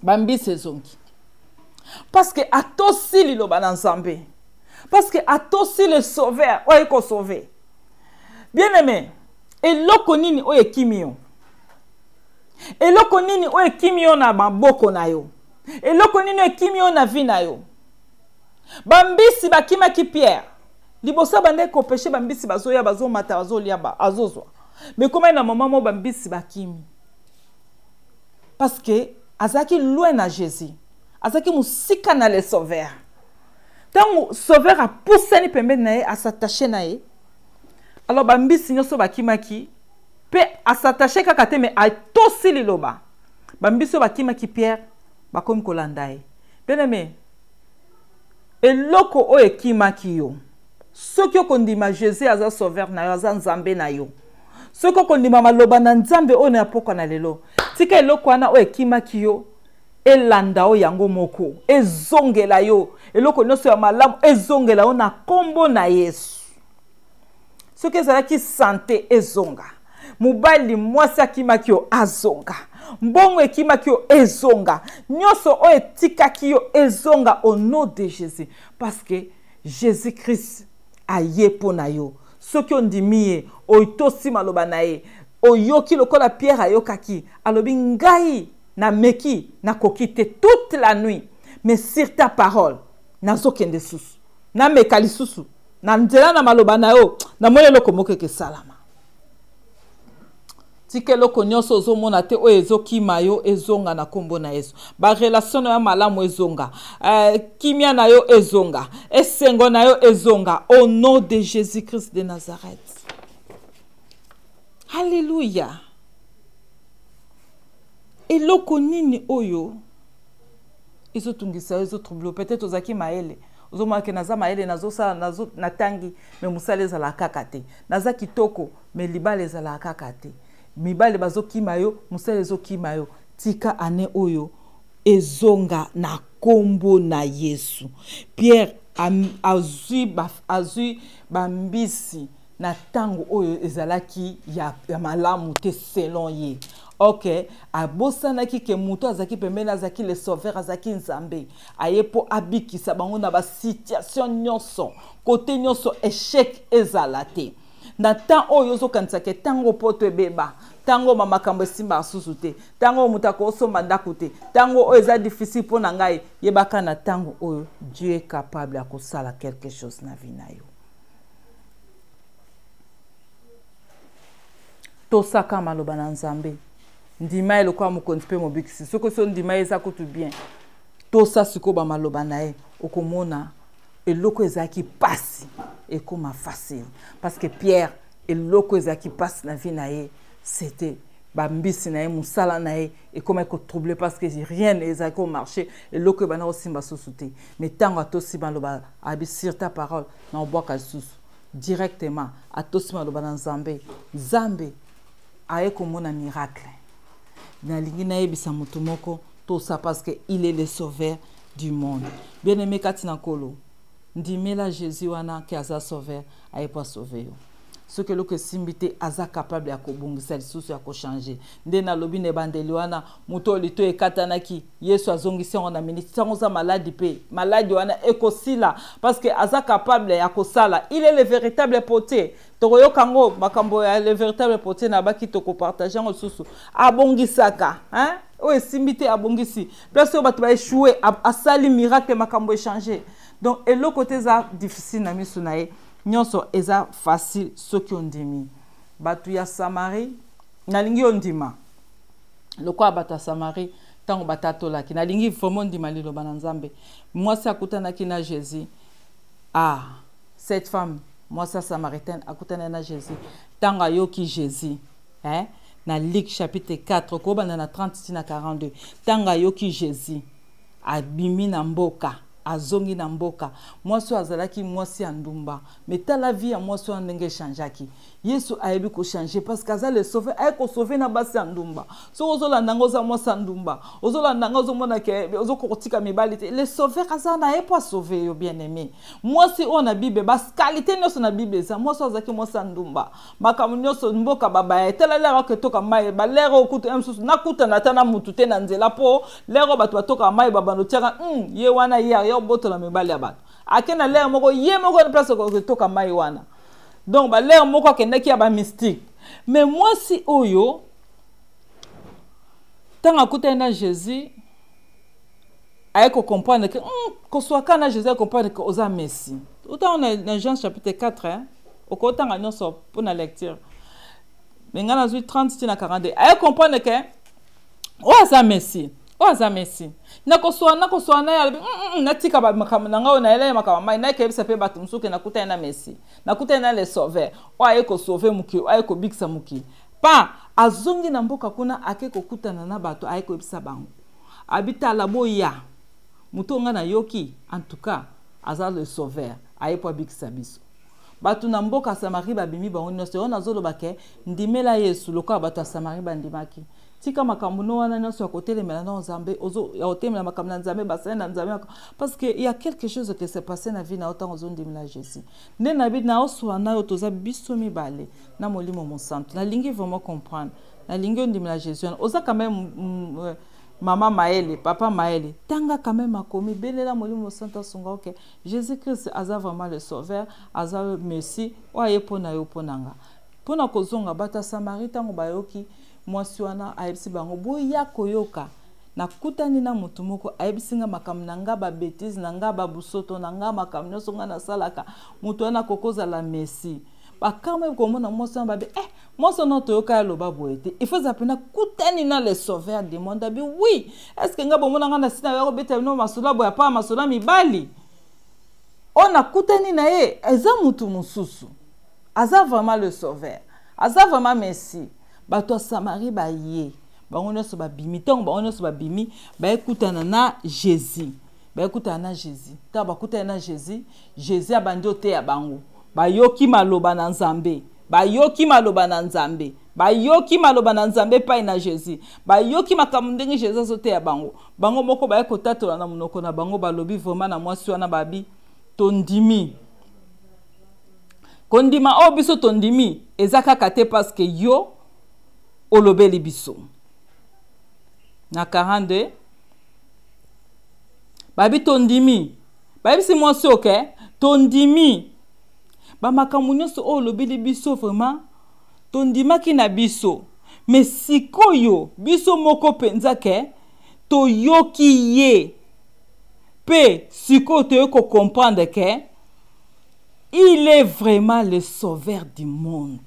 bambisi ezongi, parce que atosi liloba na Nzambe, parce que atosi le sauveur oyo aye kosauve. Bien aimé, eloko nini oyo ekimi yo? Eloko nini oyo ekimi yo na maboko na yo? Eloko nini oyo ekimi yo na vie na yo? Bambisi bakimaki Pierre. Liboso abandaki kopeshe, bambisi bazoya, bazomata, bazolia, azozwa. Mais komai na mama mo bambisi bakimi. Parce que azalaki loin na Jésus. Azalaki mosika na le sauveur. Ntango sauveur apusani pembeni na ye, as'attache na ye. Alors bambisi nyonso bakimaki, pe as'attache kaka te, mais atosi liloba. Bambisi oyo bakimaki Pierre, bakomi kolanda ye. Bien-aimé, eloko oyo ekimaki yo, soki okondima Jésus aza sauveur na yo, aza Nzambe na yo, soki okondima maloba na Nzambe oyo na pokwa na lelo, tika eloko wana oyo ekimaki yo elanda yo yango moko, ezongela yo, eloko nyonso ya malamu ezongela yo na kombo na Yesu. Soki ezalaki sante, ezonga. Mobali, mwasi akimaki yo, azonga. Mbongo ekimaki yo, ezonga. Nyonso oyo etikaki yo, ezonga au nom de Jésus. Parce que Jésus-Christ aye mpo na yo. Soki ondimi ye, otosi maloba na ye, oyoki lokola Pierre ayokaki, alobi ngai nameki, nakoki te toute la nuit, mais sur ta parole nazokende susu, nameka lisusu na nzela na maloba na yo, namoni eloko moko ekesalama. Tika eloko nyonso ozomona te oyo ezokima yo ezonga na kombo na Yesu. Ba relation na yo malamu ezonga, kimia na yo ezonga, esengo na yo ezonga au nom de Jésus-Christ de Nazareth. Alléluia. Eloko nini oyo ezotungisa yo, ezotrouble? Peut-être ozalaki mayele, ozomona ke naza mayele, nazosala, natangi, mais mosala ezalaka kaka te. Naza kitoko, mais libala ezalaka kaka te, mibale bazokima yo, mosala ezokima yo. Tika ane oyo ezonga na kombo na Yesu. Pierre azwi bambisi na ntango oyo ezalaki ya malamu te selon ye. Ok, abosanaki ke moto azalaki pembeni azalaki le sauveur, azalaki Nzambe, aye mpo abikisa bango na basituation nyonso, kote nyonso échec ezala te. Na temps oyo ozokanisaka ntango poto ebeba, ntango ma makambo esimbaka susu te, ntango oyo moto akosomba ndako te, ntango oyo eza difficile mpo na ngai, yebaka na ntango oyo Dieu est capable ya kosala quelque chose na vie na yo. Tosaka maloba na Nzambe, ndima ye lokola mokonzi mpe mobikisi. Soki oso ndima ye, eza kutu bien. Tosa sikoyo bamaloba na ye, okomona eloko ezalaki pasi ekóma facile. Parce que Pierre, eloko ezalaki pasi na vie na ye, c'était bambisi na ye, mosala na ye ekomaki kotrouble, parce que rien ezalaki komarche, eloko ebanda kosimba susu te. Mais ntango atosi maloba, abi sur ta parole na obwaka lisusu directement, atosi maloba na Nzambe, Nzambe aye komona miracle. Nalingi nayebisa motu moko, tosa, parce que il est le sauveur du monde. Bien aimé kati na Nkolo, ndimela Jésus wana ke aza sauveur, aye po asauve yo. Soki eloko esimbi te, aza capable ya kobongisa lisusu, ya kochange. Nde nalobi na ebandeli wana, moto oyo lito ekatanaki, Yesu azongisi yango na miniti. Ntango oza maladi, mpe maladi wana ekosila, parce que aza capable ya kosala. Il est le véritable potier. Tokoyoka yango, makambo ya le véritable potier na baki, tokopartage yango lisusu. Abongisaka, hein? Oyo esimbi te, abongisi. Place oyo bato baéchoue, asali miracle, makambo echange. Donc eloko te eza difficile na miso na ye, nyonso eza facile soki ondimi. Bato ya Samarie, nalingi ondima lokola bato ya Samarie ntango batatolaki. Nalingi vraiment ondima liloba na Nzambe. Mwasi akutanaki na Jésus. Ah, cette femme, mwasi ya Samaritaine, akutana na Jésus. Ntango ayoki Jésus, eh? na Luc chapitre 4, kobanda na 30 ti na 42. Ntango ayoki Jésus, abimi na mboka, azongi na mboka. Mwasi oyo azalaki mwasi ya ndumba, mais tala vie ya mwasi wana ndenge echangeaki. Yesu ayebi kochanger parce que aza le sauveur, aye kosauve na basi ya ndumba. Soki ozolanda nga oza mwasi ya ndumba, ozolanda nga ozomona ke ozokoka kotika mibali te, le sauveur aza na ye mpo asauve yo, bien aimé. Mwasi oyo na Bible, baqualité nyonso na Bible eza mwasi oyo azalaki mwasi ya ndumba, makambo nyonso mboka babaya, etala lere aketoka mai balere oyo kutu ya mosusu nakutana ata na mutu te na nzela, mpo lere oyo bato batokaka mai babando tiaka ye wana ye aya obotola mibali ya bato, ake na lere moko ye moko na place oketoka mai wana. Donc balere moko akendaki ya bamystique. Mais mwasi oyo ntango akutani na Jésus, aye kocomprendre ke koswaka na Jésus, acomprendre ke oza Messie. Otango na Jean chapitre 4, hein? Okotanga nyonso mpona lecture, mais ngai nazwi 30 ti na 42. Aye comprendre ke oyo aza Messie, oyo aza Messie. Nakoswana na ye, alobi natika makambo na ngai oyo nayela ye, makambo mai nakeyebisa mpe bato mosusu ke nakutani na Messie, nakutani na le sauveur oyo aye kosauve mokili, oyo aye kobikisa mokili. Pa azongi na mboka kuna, ake kokutana na bato, aye koyebisa bango, abitala boya moto oyo ngai nayoki, en tout cas aza le sauveur, aye po abikisa biso. Bato na mboka ya Samarie babimi bango nyonso. Oyo nazoloba ke ndimela Yesu lokola bato ya Samarie bandimaki. Tika makambo no wana nyonso ya kotelemela na Nzambe, ya kotelemela makambo na Nzambe, basali na Nzambe, parce que il y a quelque chose qui s'est passé na vie na yo ntango ozondimela Jésus. Nde na bi naoswa na yo, toza biso mibale na Molimo Mosantu. Nalingi vraiment comprendre, nalingi ondimela Jésus wana. Oza quand même mama mayele, papa mayele, tanga quand même akomi, belela Molimo Mosantu asunga. Ok, Jésus Christ aza vraiment le sauveur, aza Messie oyo aye mpo na yo, mpo na nga. Mpona kozonga, bato ya Samarie, ntango bayoki mwasi wana ayebisi bango, boya koyoka, nakutani na motu moko ayebisi nga makambo na nga, babêtises na nga, babusoto na nga, makambo nyonso nga nasalaka, moto wana akokozala Messie. Bakamwe komona mwasi wana, babe eh, mwasi wana toyoka aloba boye te, il faut eza mpena kutani na le sauveur du monde. Abi oui, est ce que nga bomona nga na nsina ya kobeta bino masolo boye apa masolo ya mibali? Oyo nakutani na ye eza motu mosusu, aza vraiment le sauveur, aza vraiment Messie. Bato ya Samarie baye bango nyonso babimi. Ntango bango nyonso babimi, bayekutana na Jésus, bayekutana na Jésus. Ntango bakutani na Jésus, Jésus abandi oteya bango. Bayoki maloba na Nzambe, bayoki maloba na Nzambe, bayoki maloba na Nzambe epai na Jésus. Bayoki makambo ndenge Jésus azoteya bango. Bango moko baye kotatola na monoko na bango, balobi vraiment na mwasi wana, babi tondimi. Kondima oyo biso tondimi eza kaka te parce que yo olobeli biso. Na 42 babi tondimi, bayebisi mwasi oke tondimi bamakambo nyonso oyo olobeli biso, vraiment tondimaki na biso, mais sikoyo biso moko mpenza ke toyoki ye mpe sikoyo toyei kocomprendre ke il est vraiment le sauveur du monde.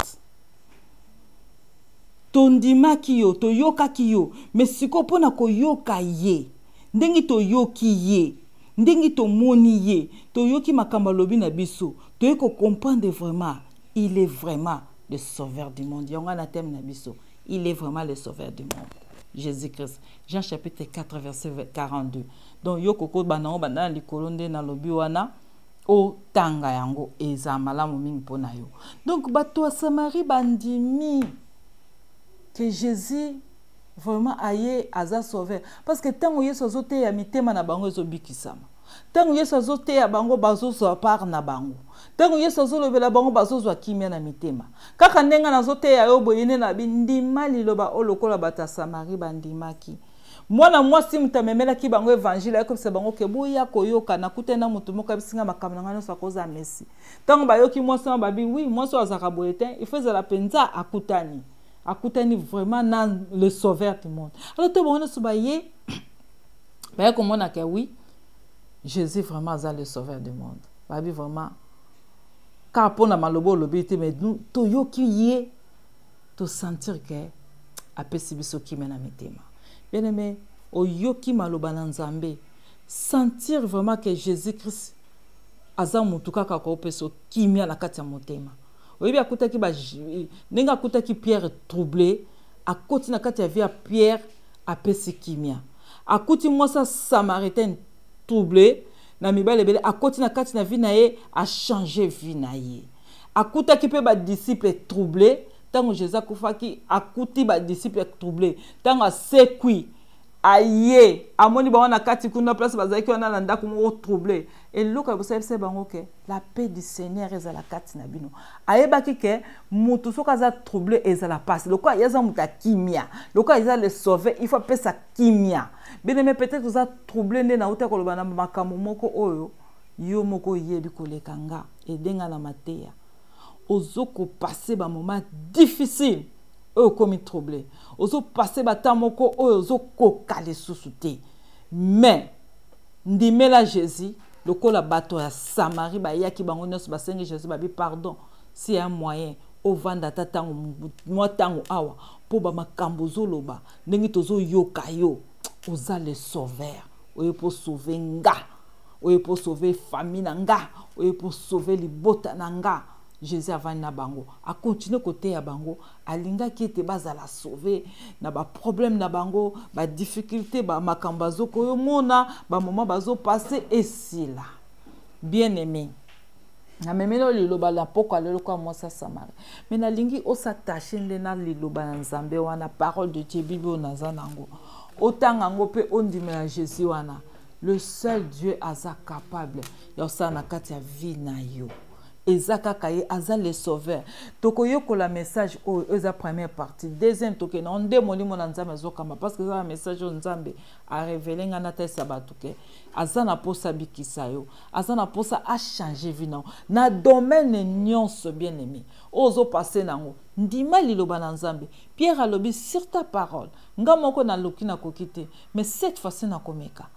Tondimaki yo, toyokaki yo, mais sikoyo mpona koyoka ye ndenge toyoki ye, ndenge tomoni ye, toyoki makambo alobi na biso, toyei kocomprendre vraiment il est vraiment le sauveur du monde. Yango wana thème na biso, il est vraiment le sauveur du monde, Jésus Christ. Jean chapitre 4 verset 42. Donc yo koko banda ngo banda na likolo nde nalobi wana, otanga yango, eza malamu mingi mpona yo. Donc bato ya Samarie bandimi ke Jésus vraiment aye, aza sauveur, parce que ntango Yesu azoteya, mitema na bango ezobikisama. Ntango Yesu azoteya bango, bazozwa part na bango. Ntango Yesu azolobela bango, bazozwa kimia na mitema. Kaka ndenge nazoteya yo boye nde na bindima liloba oyo, lokola bato ya Samarie bandimaki mwana mwasi moto amemelaki bango évangile, ayekobisa bango ke boya koyoka, nakutani na motu moko ayebisinga makambo na ngai nyonso, akoza Messie. Ntango bayoki mwasi wana, babi oui, mwasi oyo azalaka boye te, il faut ezala mpenza akutani, akutani vraiment na le sauveur du monde. Alors to bango nyonso baye, baye komona ke oui, Jésus vraiment aza le sauveur du monde. Babi vraiment kaka mpona maloba olobi te, mais toyoki ye, tosentir ke apesi biso kimia na mitema. Bien aimé, oyoki maloba na Nzambe, sentir vraiment que Jésus Christ Aza mutu kaka akopesa kimia na kati ya motema. Oyebi akutaki ba ndenge akutaki Pierre troublé, akoti na kati ya vie ya Pierre apesi kimia. Akuti mwasi ya Samaritaine troublé na mibali ebele, akoti na kati na vie na ye, a changer vie na ye. Akutaki pe ba disciples troublé ntango Jésus akufaki, akuti ba disciples troublé ntango asekwi aye amoni bango na kati kuna place bazalaki wana na ndako moko troublé. Eloko ya bosalisa bango ke la paix du Seigneur ezala kati na bino. Ayebaki ke mutu soki aza troublé ezala pasi, lokola ye aza mutu ya kimia, lokola eza le sauver, il faut apesa kimia. Bien aimé, peut-être oza troublé nde nauta koloba na makambo moko oyo yo moko oyebi koleka nga, edenga na mateya. Ozo kopasser ba moment difficile oyo okomi troublé, ozo passer ba temps moko oyo ozo koka lisusu te, mais ndimela Jésus. Lokola bato ya Samarie bayaki bango nyonso basengi Jésus, babi pardon, si ya moyen ovanda ata ntango mwa ntango awa mpo ba makambo ozoloba ndenge tozoyoka yo, oza le sauveur, oye mpo sauver nga, oye mpo sauver famille na nga, oye mpo sauver libota na nga. Jésus avandi na bango, akontinue koteya bango, alingaki ete bazala sauver na ba problème na bango, ba difficulté, ba makambo bazokoyomona, ba moment bazopasser esila. Bien aimé, namemeli oyo liloba na pokwa lelo kwa mwasi ya Samarie, mais nalingi os'attache nde na liloba ya Nzambe wana, parole de Dieu, Bible oyo naza nango, otanga yango mpe ondimela Jésus wana, le seul Dieu aza capable ya kosala na kati ya vie na yo. Eza kaka ye aza le sauveur. Tokoyekola message oyo, oyo eza première partie. Deuxième tokende ngo nde molimo na Nzambe azokamba, parce que eza na message oyo Nzambe arévéler nga natalisa bato ke aza na posa abikisa yo, aza na posa achanger vie na yo na domaine nyonso. Bien aimé, oyo ozopasser nango, ndima liloba na Nzambe. Pierre alobi sur ta parole, nga moko naloki nakoki te, mais cette fois-ci nakomeka.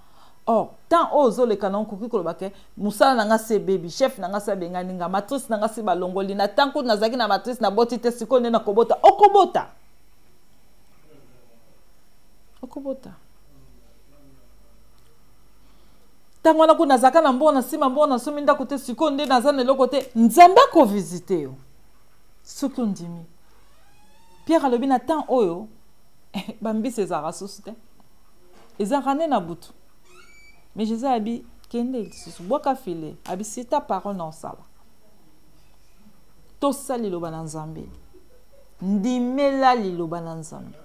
Or tant oyo ozoleka nango, okoki koloba ke mosala na nga se ebebi, chef na nga se abengani nga, matrice na nga se balongoli na tant kutu nazalaki na matrice, naboti te, sikoyo nde nakobota. Okobota, okobota. Ntango wana kuna nazalaka na mbongo, na nsima mbongo nasomi ndako te, sikoyo nde naza na eloko te. Nzambe akovisiter yo soki ondimi. Pierre alobi na temps oyo bambisi ezalaka susu te, ezalaka nde na butu, mais Jésus abi kende lisusu bwaka filet, abi sur ta parole na osala. Tosala liloba na Nzambe, ndimela liloba na Nzambe,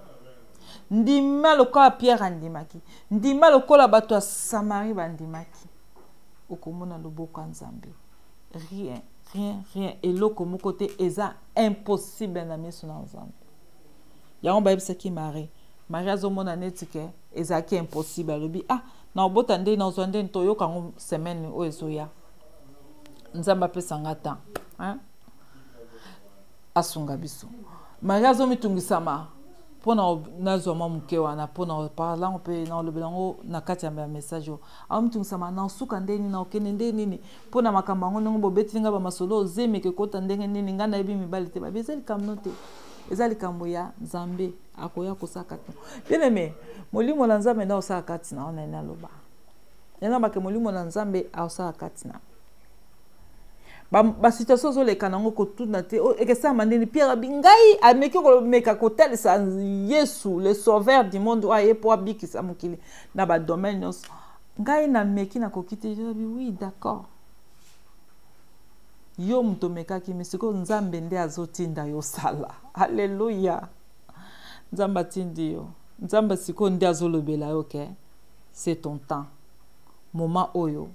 ndima lokola Pierre andimaki, ndima lokola bato ya Samarie bandimaki, okomona loboko ya Nzambe. Rien, rien, rien, eloko moko te eza impossible na miso na Nzambe. Yango bayebisaki Marie, Marie azomona neti ke ezalaki impossible, alobi ah, naobota nde nazwa nde, toyoka yango semaine oyo ezoya. Nzambe apesanga temps, hein? Asunga biso. Marie azomitungisama mpona nazwa mwa moke wana mpona parlango mpe naolobela yango na kati ya message oyo. Aomitungisama na osuka nde nini, naokende nde nini mpona makambo yango, ndenge bobeteli ngai bamasolo, ozemeke ekota ndenge nini, ngai nayebi mibali te. Babi eza likambo no te, eza likambo ya Nzambe akoya kosala kati na. Bien aimé, molimo na Nzambe nde akosala kati na wana. Naloba yanabake, molimo na Nzambe akosala kati na basituation ozoleka nango, kotuna te ekesalama ndeni. Pierre abi ngai ameki komeka kotalisa Yesu le sauveur du monde oyo aye mpo abikisa mokili na badomaine nyonso. Ngai nameki, nakoki te. Abi oui, d'accord, yo moto omekaki, mais sikoyo Nzambe nde azotinda yo sala. Alleluya, Nzambe atindi yo, Nzambe sikoyo nde azolobela yo ke c'est ton temps, moment oyo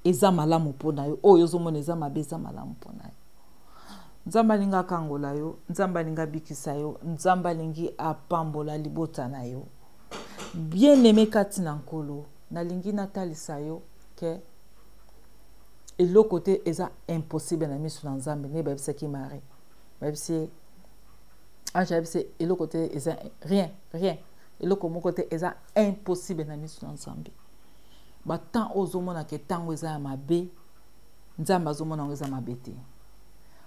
eza malamu mpona yo, oyo ozomona eza mabe eza malamu mpona yo. Nzambe alingi akangola yo, Nzambe alingi abikisa yo, Nzambe alingi apambola libota na yo. Bien aimé kati na Nkolo, nalingi natalisa yo ke eloko te eza impossible na miso na Nzambe. Nde bayebisaki Marie, bayebisi ye, ange ayebisi eloko te eza rien, rien, eloko moko te eza impossible na miso na Nzambe. Batemps oyo ozomonaka ntango eza ya mabe, Nzambe azomona yango eza mabe te.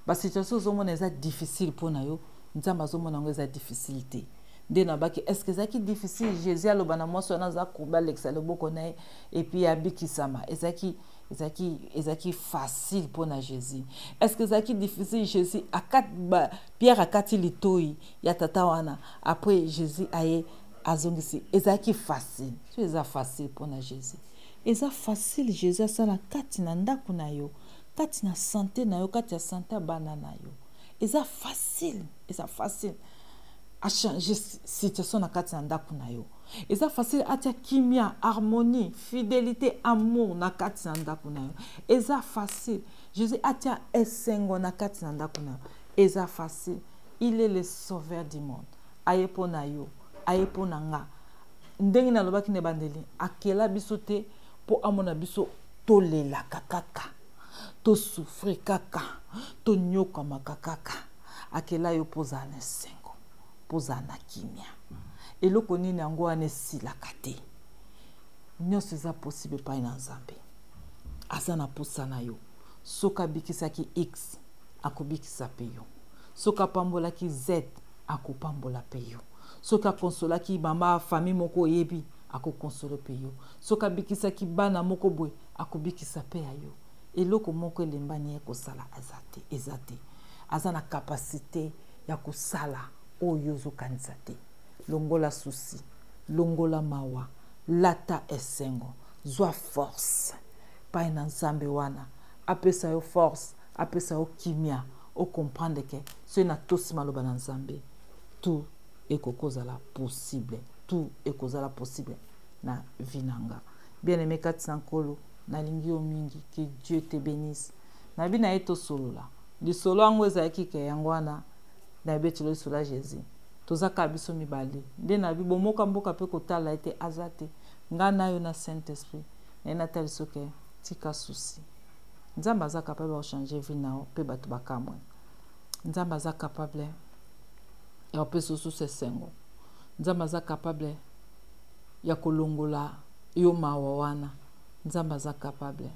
Basituation ozomona eza difficile mpo na yo, Nzambe azomona yango eza difficile te. Nde nabaki, est ce que ezalaki difficile Jésus aloba na mwasi wana aza kobalekisa loboko na ye et puis abikisama? Ezalaki Ezalaki ezalaki facile mpo na Jésus? Est-ce que ezalaki difficile? Jésus akat, ba, Pierre akati litoi ya tata wana, après Jésus aye azongisi. Ezalaki facile? So eza facile mpo na Jésus, eza facile Jésus asala kati na ndako na yo, kati na sante na yo, kati ya sante ya bana na yo. Eza facile, eza facile achange situation na kati na ndako na yo. Eza facile atia kimia, harmonie, fidélité, amour na kati na ndako na yo. Eza facile Jésus atia esengo na kati na ndako na yo. Eza facile. Il est le sauveur du monde. Aye mpo na yo, aye mpo na nga. Ndenge nalobaki na ebandeli, akela biso te mpo amona biso tolelaka kaka, tosouffrir kaka, tonyokwamaka kaka. Akela yo mpo ozala na esengo, mpo ozala na kimia. Eloko nini yango wana esilaka te? Nyonso eza possible epai na Nzambe. Aza na posa na yo. Soki abikisaki X, akobikisa mpe yo. Soki apambolaki Z, akopambola mpe yo. Soki akonsolaki mama famille moko oyebi, akokonsole mpe yo. Soki abikisaki bana moko boye, akobikisa mpe ya yo. Eloko moko elembani ye kosala aza te, eza te. Aza na kapasite ya kosala oyo ozokanisa te. Longola susi, longola mawa, lata esengo, zwa force pai na Nzambe wana apesa yo force, apesa yo kimia, ocomprendre ke soki natosi maloba na Nzambe, tout ekoki kozala possible, tout ekozala possible na vie na nga. Bien aimé kati na Nkolo, nalingi yo mingi. Que Dieu te bénisse. Nabi na ye tosolola lisolo yango ezalaki ke yango wana nayebetelo lisolo ya Jésus. Toza kaka biso mibale nde nabi bomoka mboka mpe kotala ete aza te, nga na yo na Saint Esprit. Naye natali soki tika susi, Nzambe aza capable ya kochange vie na yo mpe bato bakamwe. Nzambe aza capable ya kopesa osusu esengo. Nzambe aza capable ya kolongola yo mawa wana. Nzambe aza capable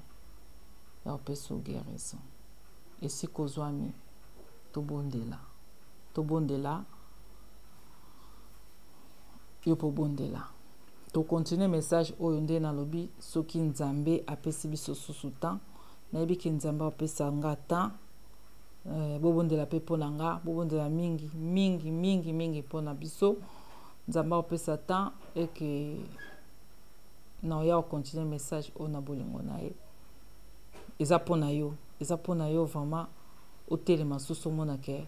ya kopesa yo guérison. Esika ozwami, tobondela, tobondela yo mpo bondela. Tokontinue message oyo nde nalobi, soki Nzambe apesi biso susu temps. Nayebi ke Nzambe apesa nga temps. Bobondela mpe mpo na nga, bobondela mingi mingi mingi mingi mpo na biso. Nzambe akopesa temps eke na oya kokontinue message oyo na bolingo na ye. Eza mpo na yo, eza mpo na yo vraiment. Otelema susu, omona ke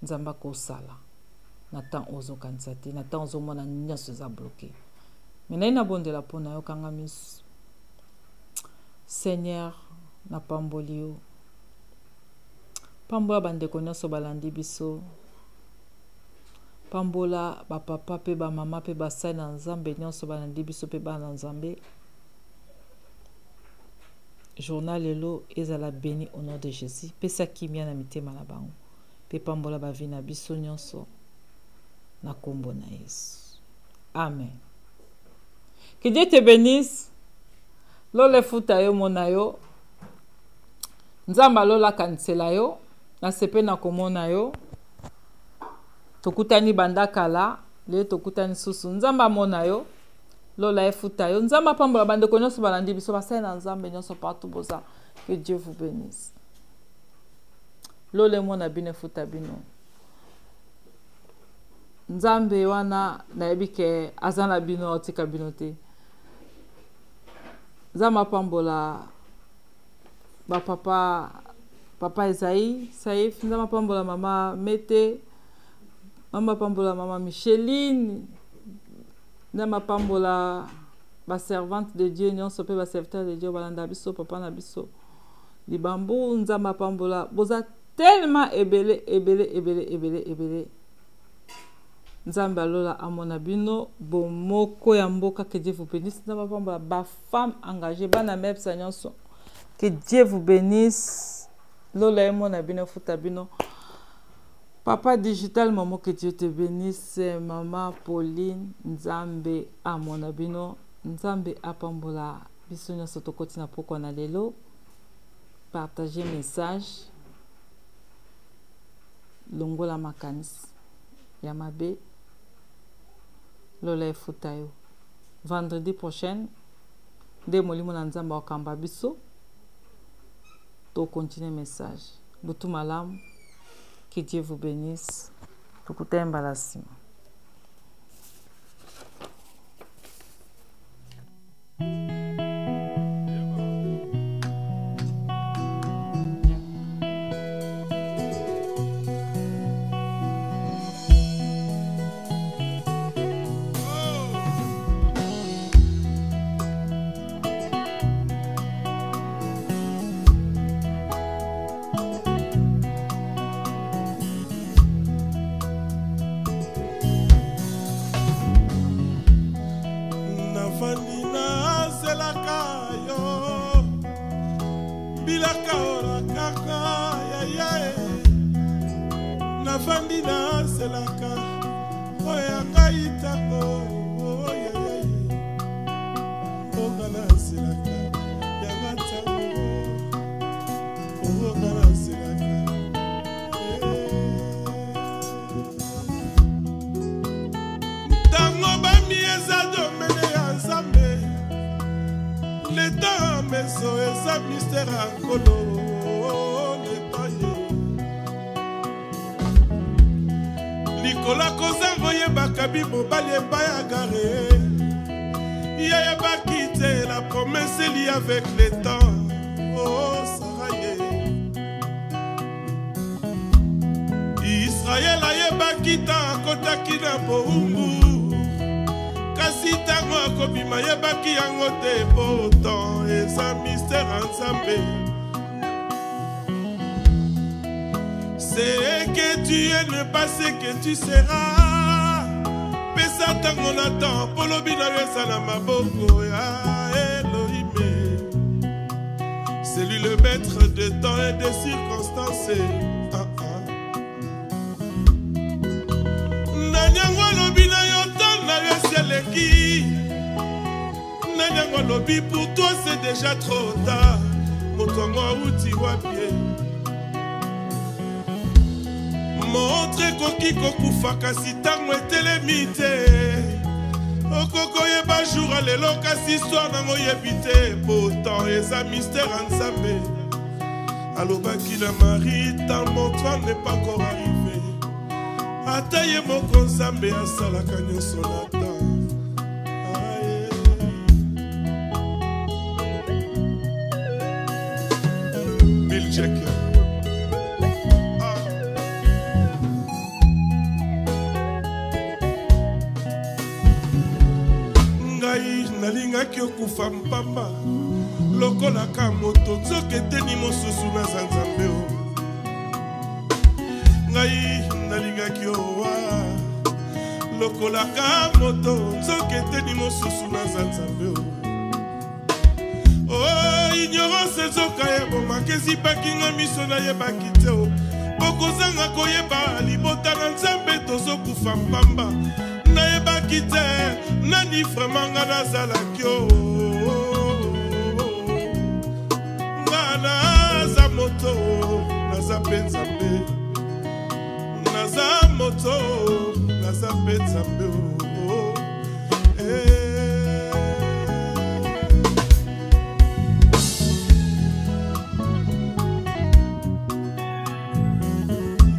Nzambe akosala na temps ozokanisa te, na temps ozomona nyonso eza bloqué. Me naye nabondela mpo na yo. Kanga miso. Seigneur, napamboli yo, pambola bandeko nyonso balandi biso, pambola bapapa mpe bamama mpe basali na Nzambe nyonso balandi biso mpe bana na Nzambe. Journal lelo ezala béni au nom de Jésus. Pesa kimia na mitema na bango mpe pambola bavi na biso nyonso na nkombo na Yesu, amen. Que Dieu te bénisse. Lola efuta yo, mona yo Nzambe alola akanisela yo. Nasepe na komona yo. Tokutani banda kala, lelo tokutani susu. Nzambe amona yo, lola efuta yo. Nzambe apambola bandeko nyonso balandi biso, basali na Nzambe nyonso partout boza. Que Dieu vous bénisse. Lola emona bino, efuta bino. Nzambe wana nayebi ke aza na bino, atika bino te. Nzambe apambola bapapa, papa Esaïe Saif. Nzambe apambola mama Mete. Nzambe apambola mama Micheline. Nzambe apambola baservante de Dieu nyonso mpe baserviteur de Dieu balanda biso, papa na biso Libambu. Nzambe apambola. Boza tellement ebele ebele ebele ebele ebele. Nzambe alola amona bino. Bomoko ya mboka, que Dieu vous bénisse. Nzambe apambola bafemme engagé, bana mepsa nyonso, que Dieu vous bénisse. Lola emona bino, efuta bino. Papa Digital Momo, que Dieu te bénisse. Mama Pauline, Nzambe amona bino. Nzambe apambola biso nyonso. Tokoti na pokwa na lelo. Partage message, longola makanisi ya mabe. Lola efuta yo. Vendredi prochaine nde molimo na Nzambe akokamba biso. To continuer message. Butu malamu. Que Dieu vous bénisse. Tokutani mbala nsima. Nafandi nazelaka yo bilaka olakaka yaya e nafandi nazelaka oyo ya ngai ntango yaya ye onga nazelaka yanga ntango onga nazelaka. Ntango bami eza domene ya Nzambe, leta meso eza mistere ya Nkolo. Leta ye likolo akozanga oyebaka bi mobali epai ya gare yayebaki te la promesse eli avec le temps. Oh, Sara ye Israel ayebaki ntango akotaki na bowumbu, kasi ntango akobima ayebaki yango te. Pourtant eza mystère ya Nzambe. C'est que tu es ne pas ce que tu seras. Pesa ntango na temps, mpo lobi na yo eza na maboko ya Elohime. C'est lui le maître de temps et de circonstances. Ah, ah. Nani yango alobi na yo temps na yo esi eleki? Nani yango alobi pour toi c'est déjà trop tard? Moto yango awuti wapi ye? Montre ekoki kokufa kasi ntango etelemi te. Okoki koyeba jour ya lelo kasi histoire nango oyebi te. Pourtant eza mystère ya Nzambe. Alobaki na Marie, tant mon temps n'est pas encore arrivé. Ata ye moko Nzambe asalaka nyonso na temps. Aye. Bill Jack. Ah. Ngai nalingaki okufa mpamba lokolaka moto, nzoka eteni mosusu naza Nzambe o. Ngai nalingaki owa lokolaka moto, nzoka eteni mosusu naza Nzambe o. O ignorance ezoka ebomaka ezipaki nga miso, nayebaki te o. Bokozanga koyeba libota na Nzambe tozokufa mpamba. Nayebaki te nani vraiment nga nazalaki o. Nga naza moto, naza mpe Nzambe. Naza moto, naza mpe Nzambe o. Eh.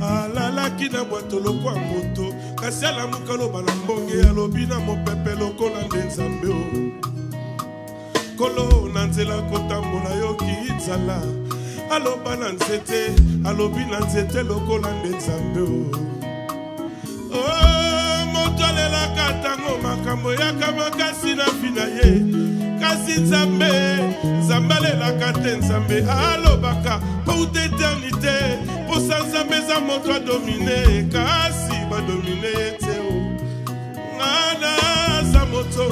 Alalaki na bwato lokwa moto, kasi alamuka aloba na mbonge, alobi na mopepe lokola nde Nzambe o. Kolo na nzela kotambola yoki nzala, aloba na nzete, alobi na nzete lokola nde Nzambe o. Oh, moto alelaka ntango makambo eyaka makasi na vi na ye, kasi Nzambe, Nzambe alelaka te. Nzambe alobaka po uta éternité. Posa Nzambe eza moto adomine, kasi badomine ye te o. Nga naza moto,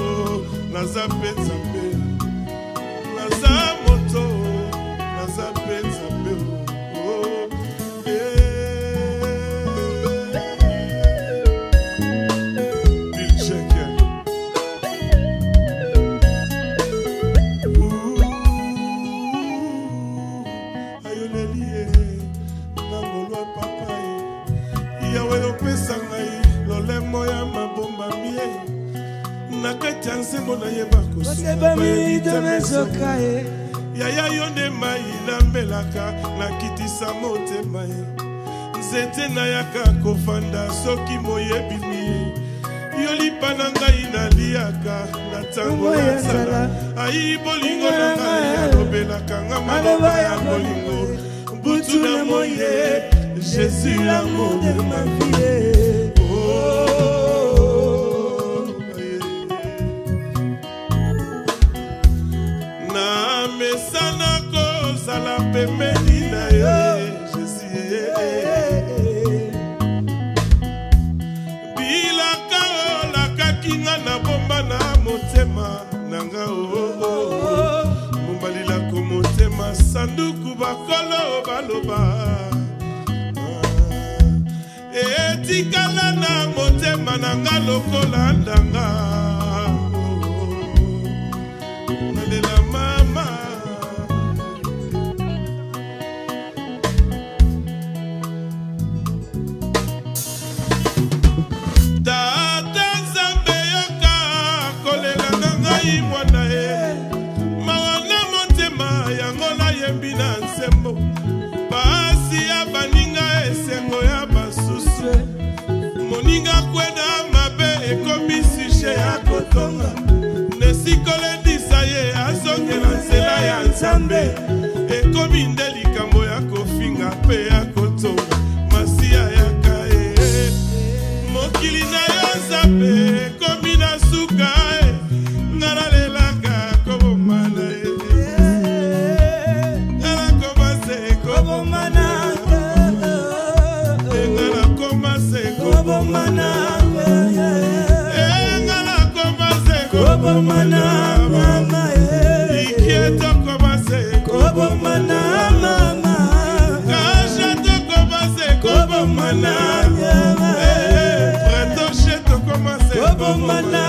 naza mpe Nzambe. Naza moto, naza mpe Nzambe o. Eh. Bill Jack. Ouh, ayoleli ye na ngolu ya papa ye. Yawe opesa ngai lolemo ya mabombami ye na kati ya nzembo nayeba kosunga Osebami bayebi te tomezoka ye. Yaya yo nde mai namelaka, nakitisa motema ye. Nzete nayaka kofanda soki moyebimi ye. Yo lipa na ngai naliaka na ntango ya nzala. Ayi bolingo na ngai alobelaka nga maloba ya bolingo. Butu na moye, Jésus l'amour de ma vie. Oh, yeah. Na mesana kozala pembeni na ye, Jésus. Bilaka olakaki nga na bomba na motema na nga oh, oh, oh. Mombalilako motema sanduku bakolo baloba. Etikala na motema na nga lokola ndanga. Nalela mama. Tata Nzambe yoka kolela na ngai mwana ye. Mawa na motema yango nayembi na nsembo. Pasi ya baninga esengo ya basusu. Moninga kweda mabe ekomi sujet ya kotonga. Nesikolendisa ye azongela nzela ya Nzambe. Ekomi nde likambo ya kofinga mpe ya kotonga. Masiya yaka ye. Mokili na yo Nzambe ekomi na suka ye. Nga nalelaka koboma na ye. Nga nakoma se kobomana. Nga nakoma se kobomana. Nga nakoma se kobomana. Ikie tokoma se kobomana. Kasha tokoma se kobomana. Pretoche tokoma se kobomana.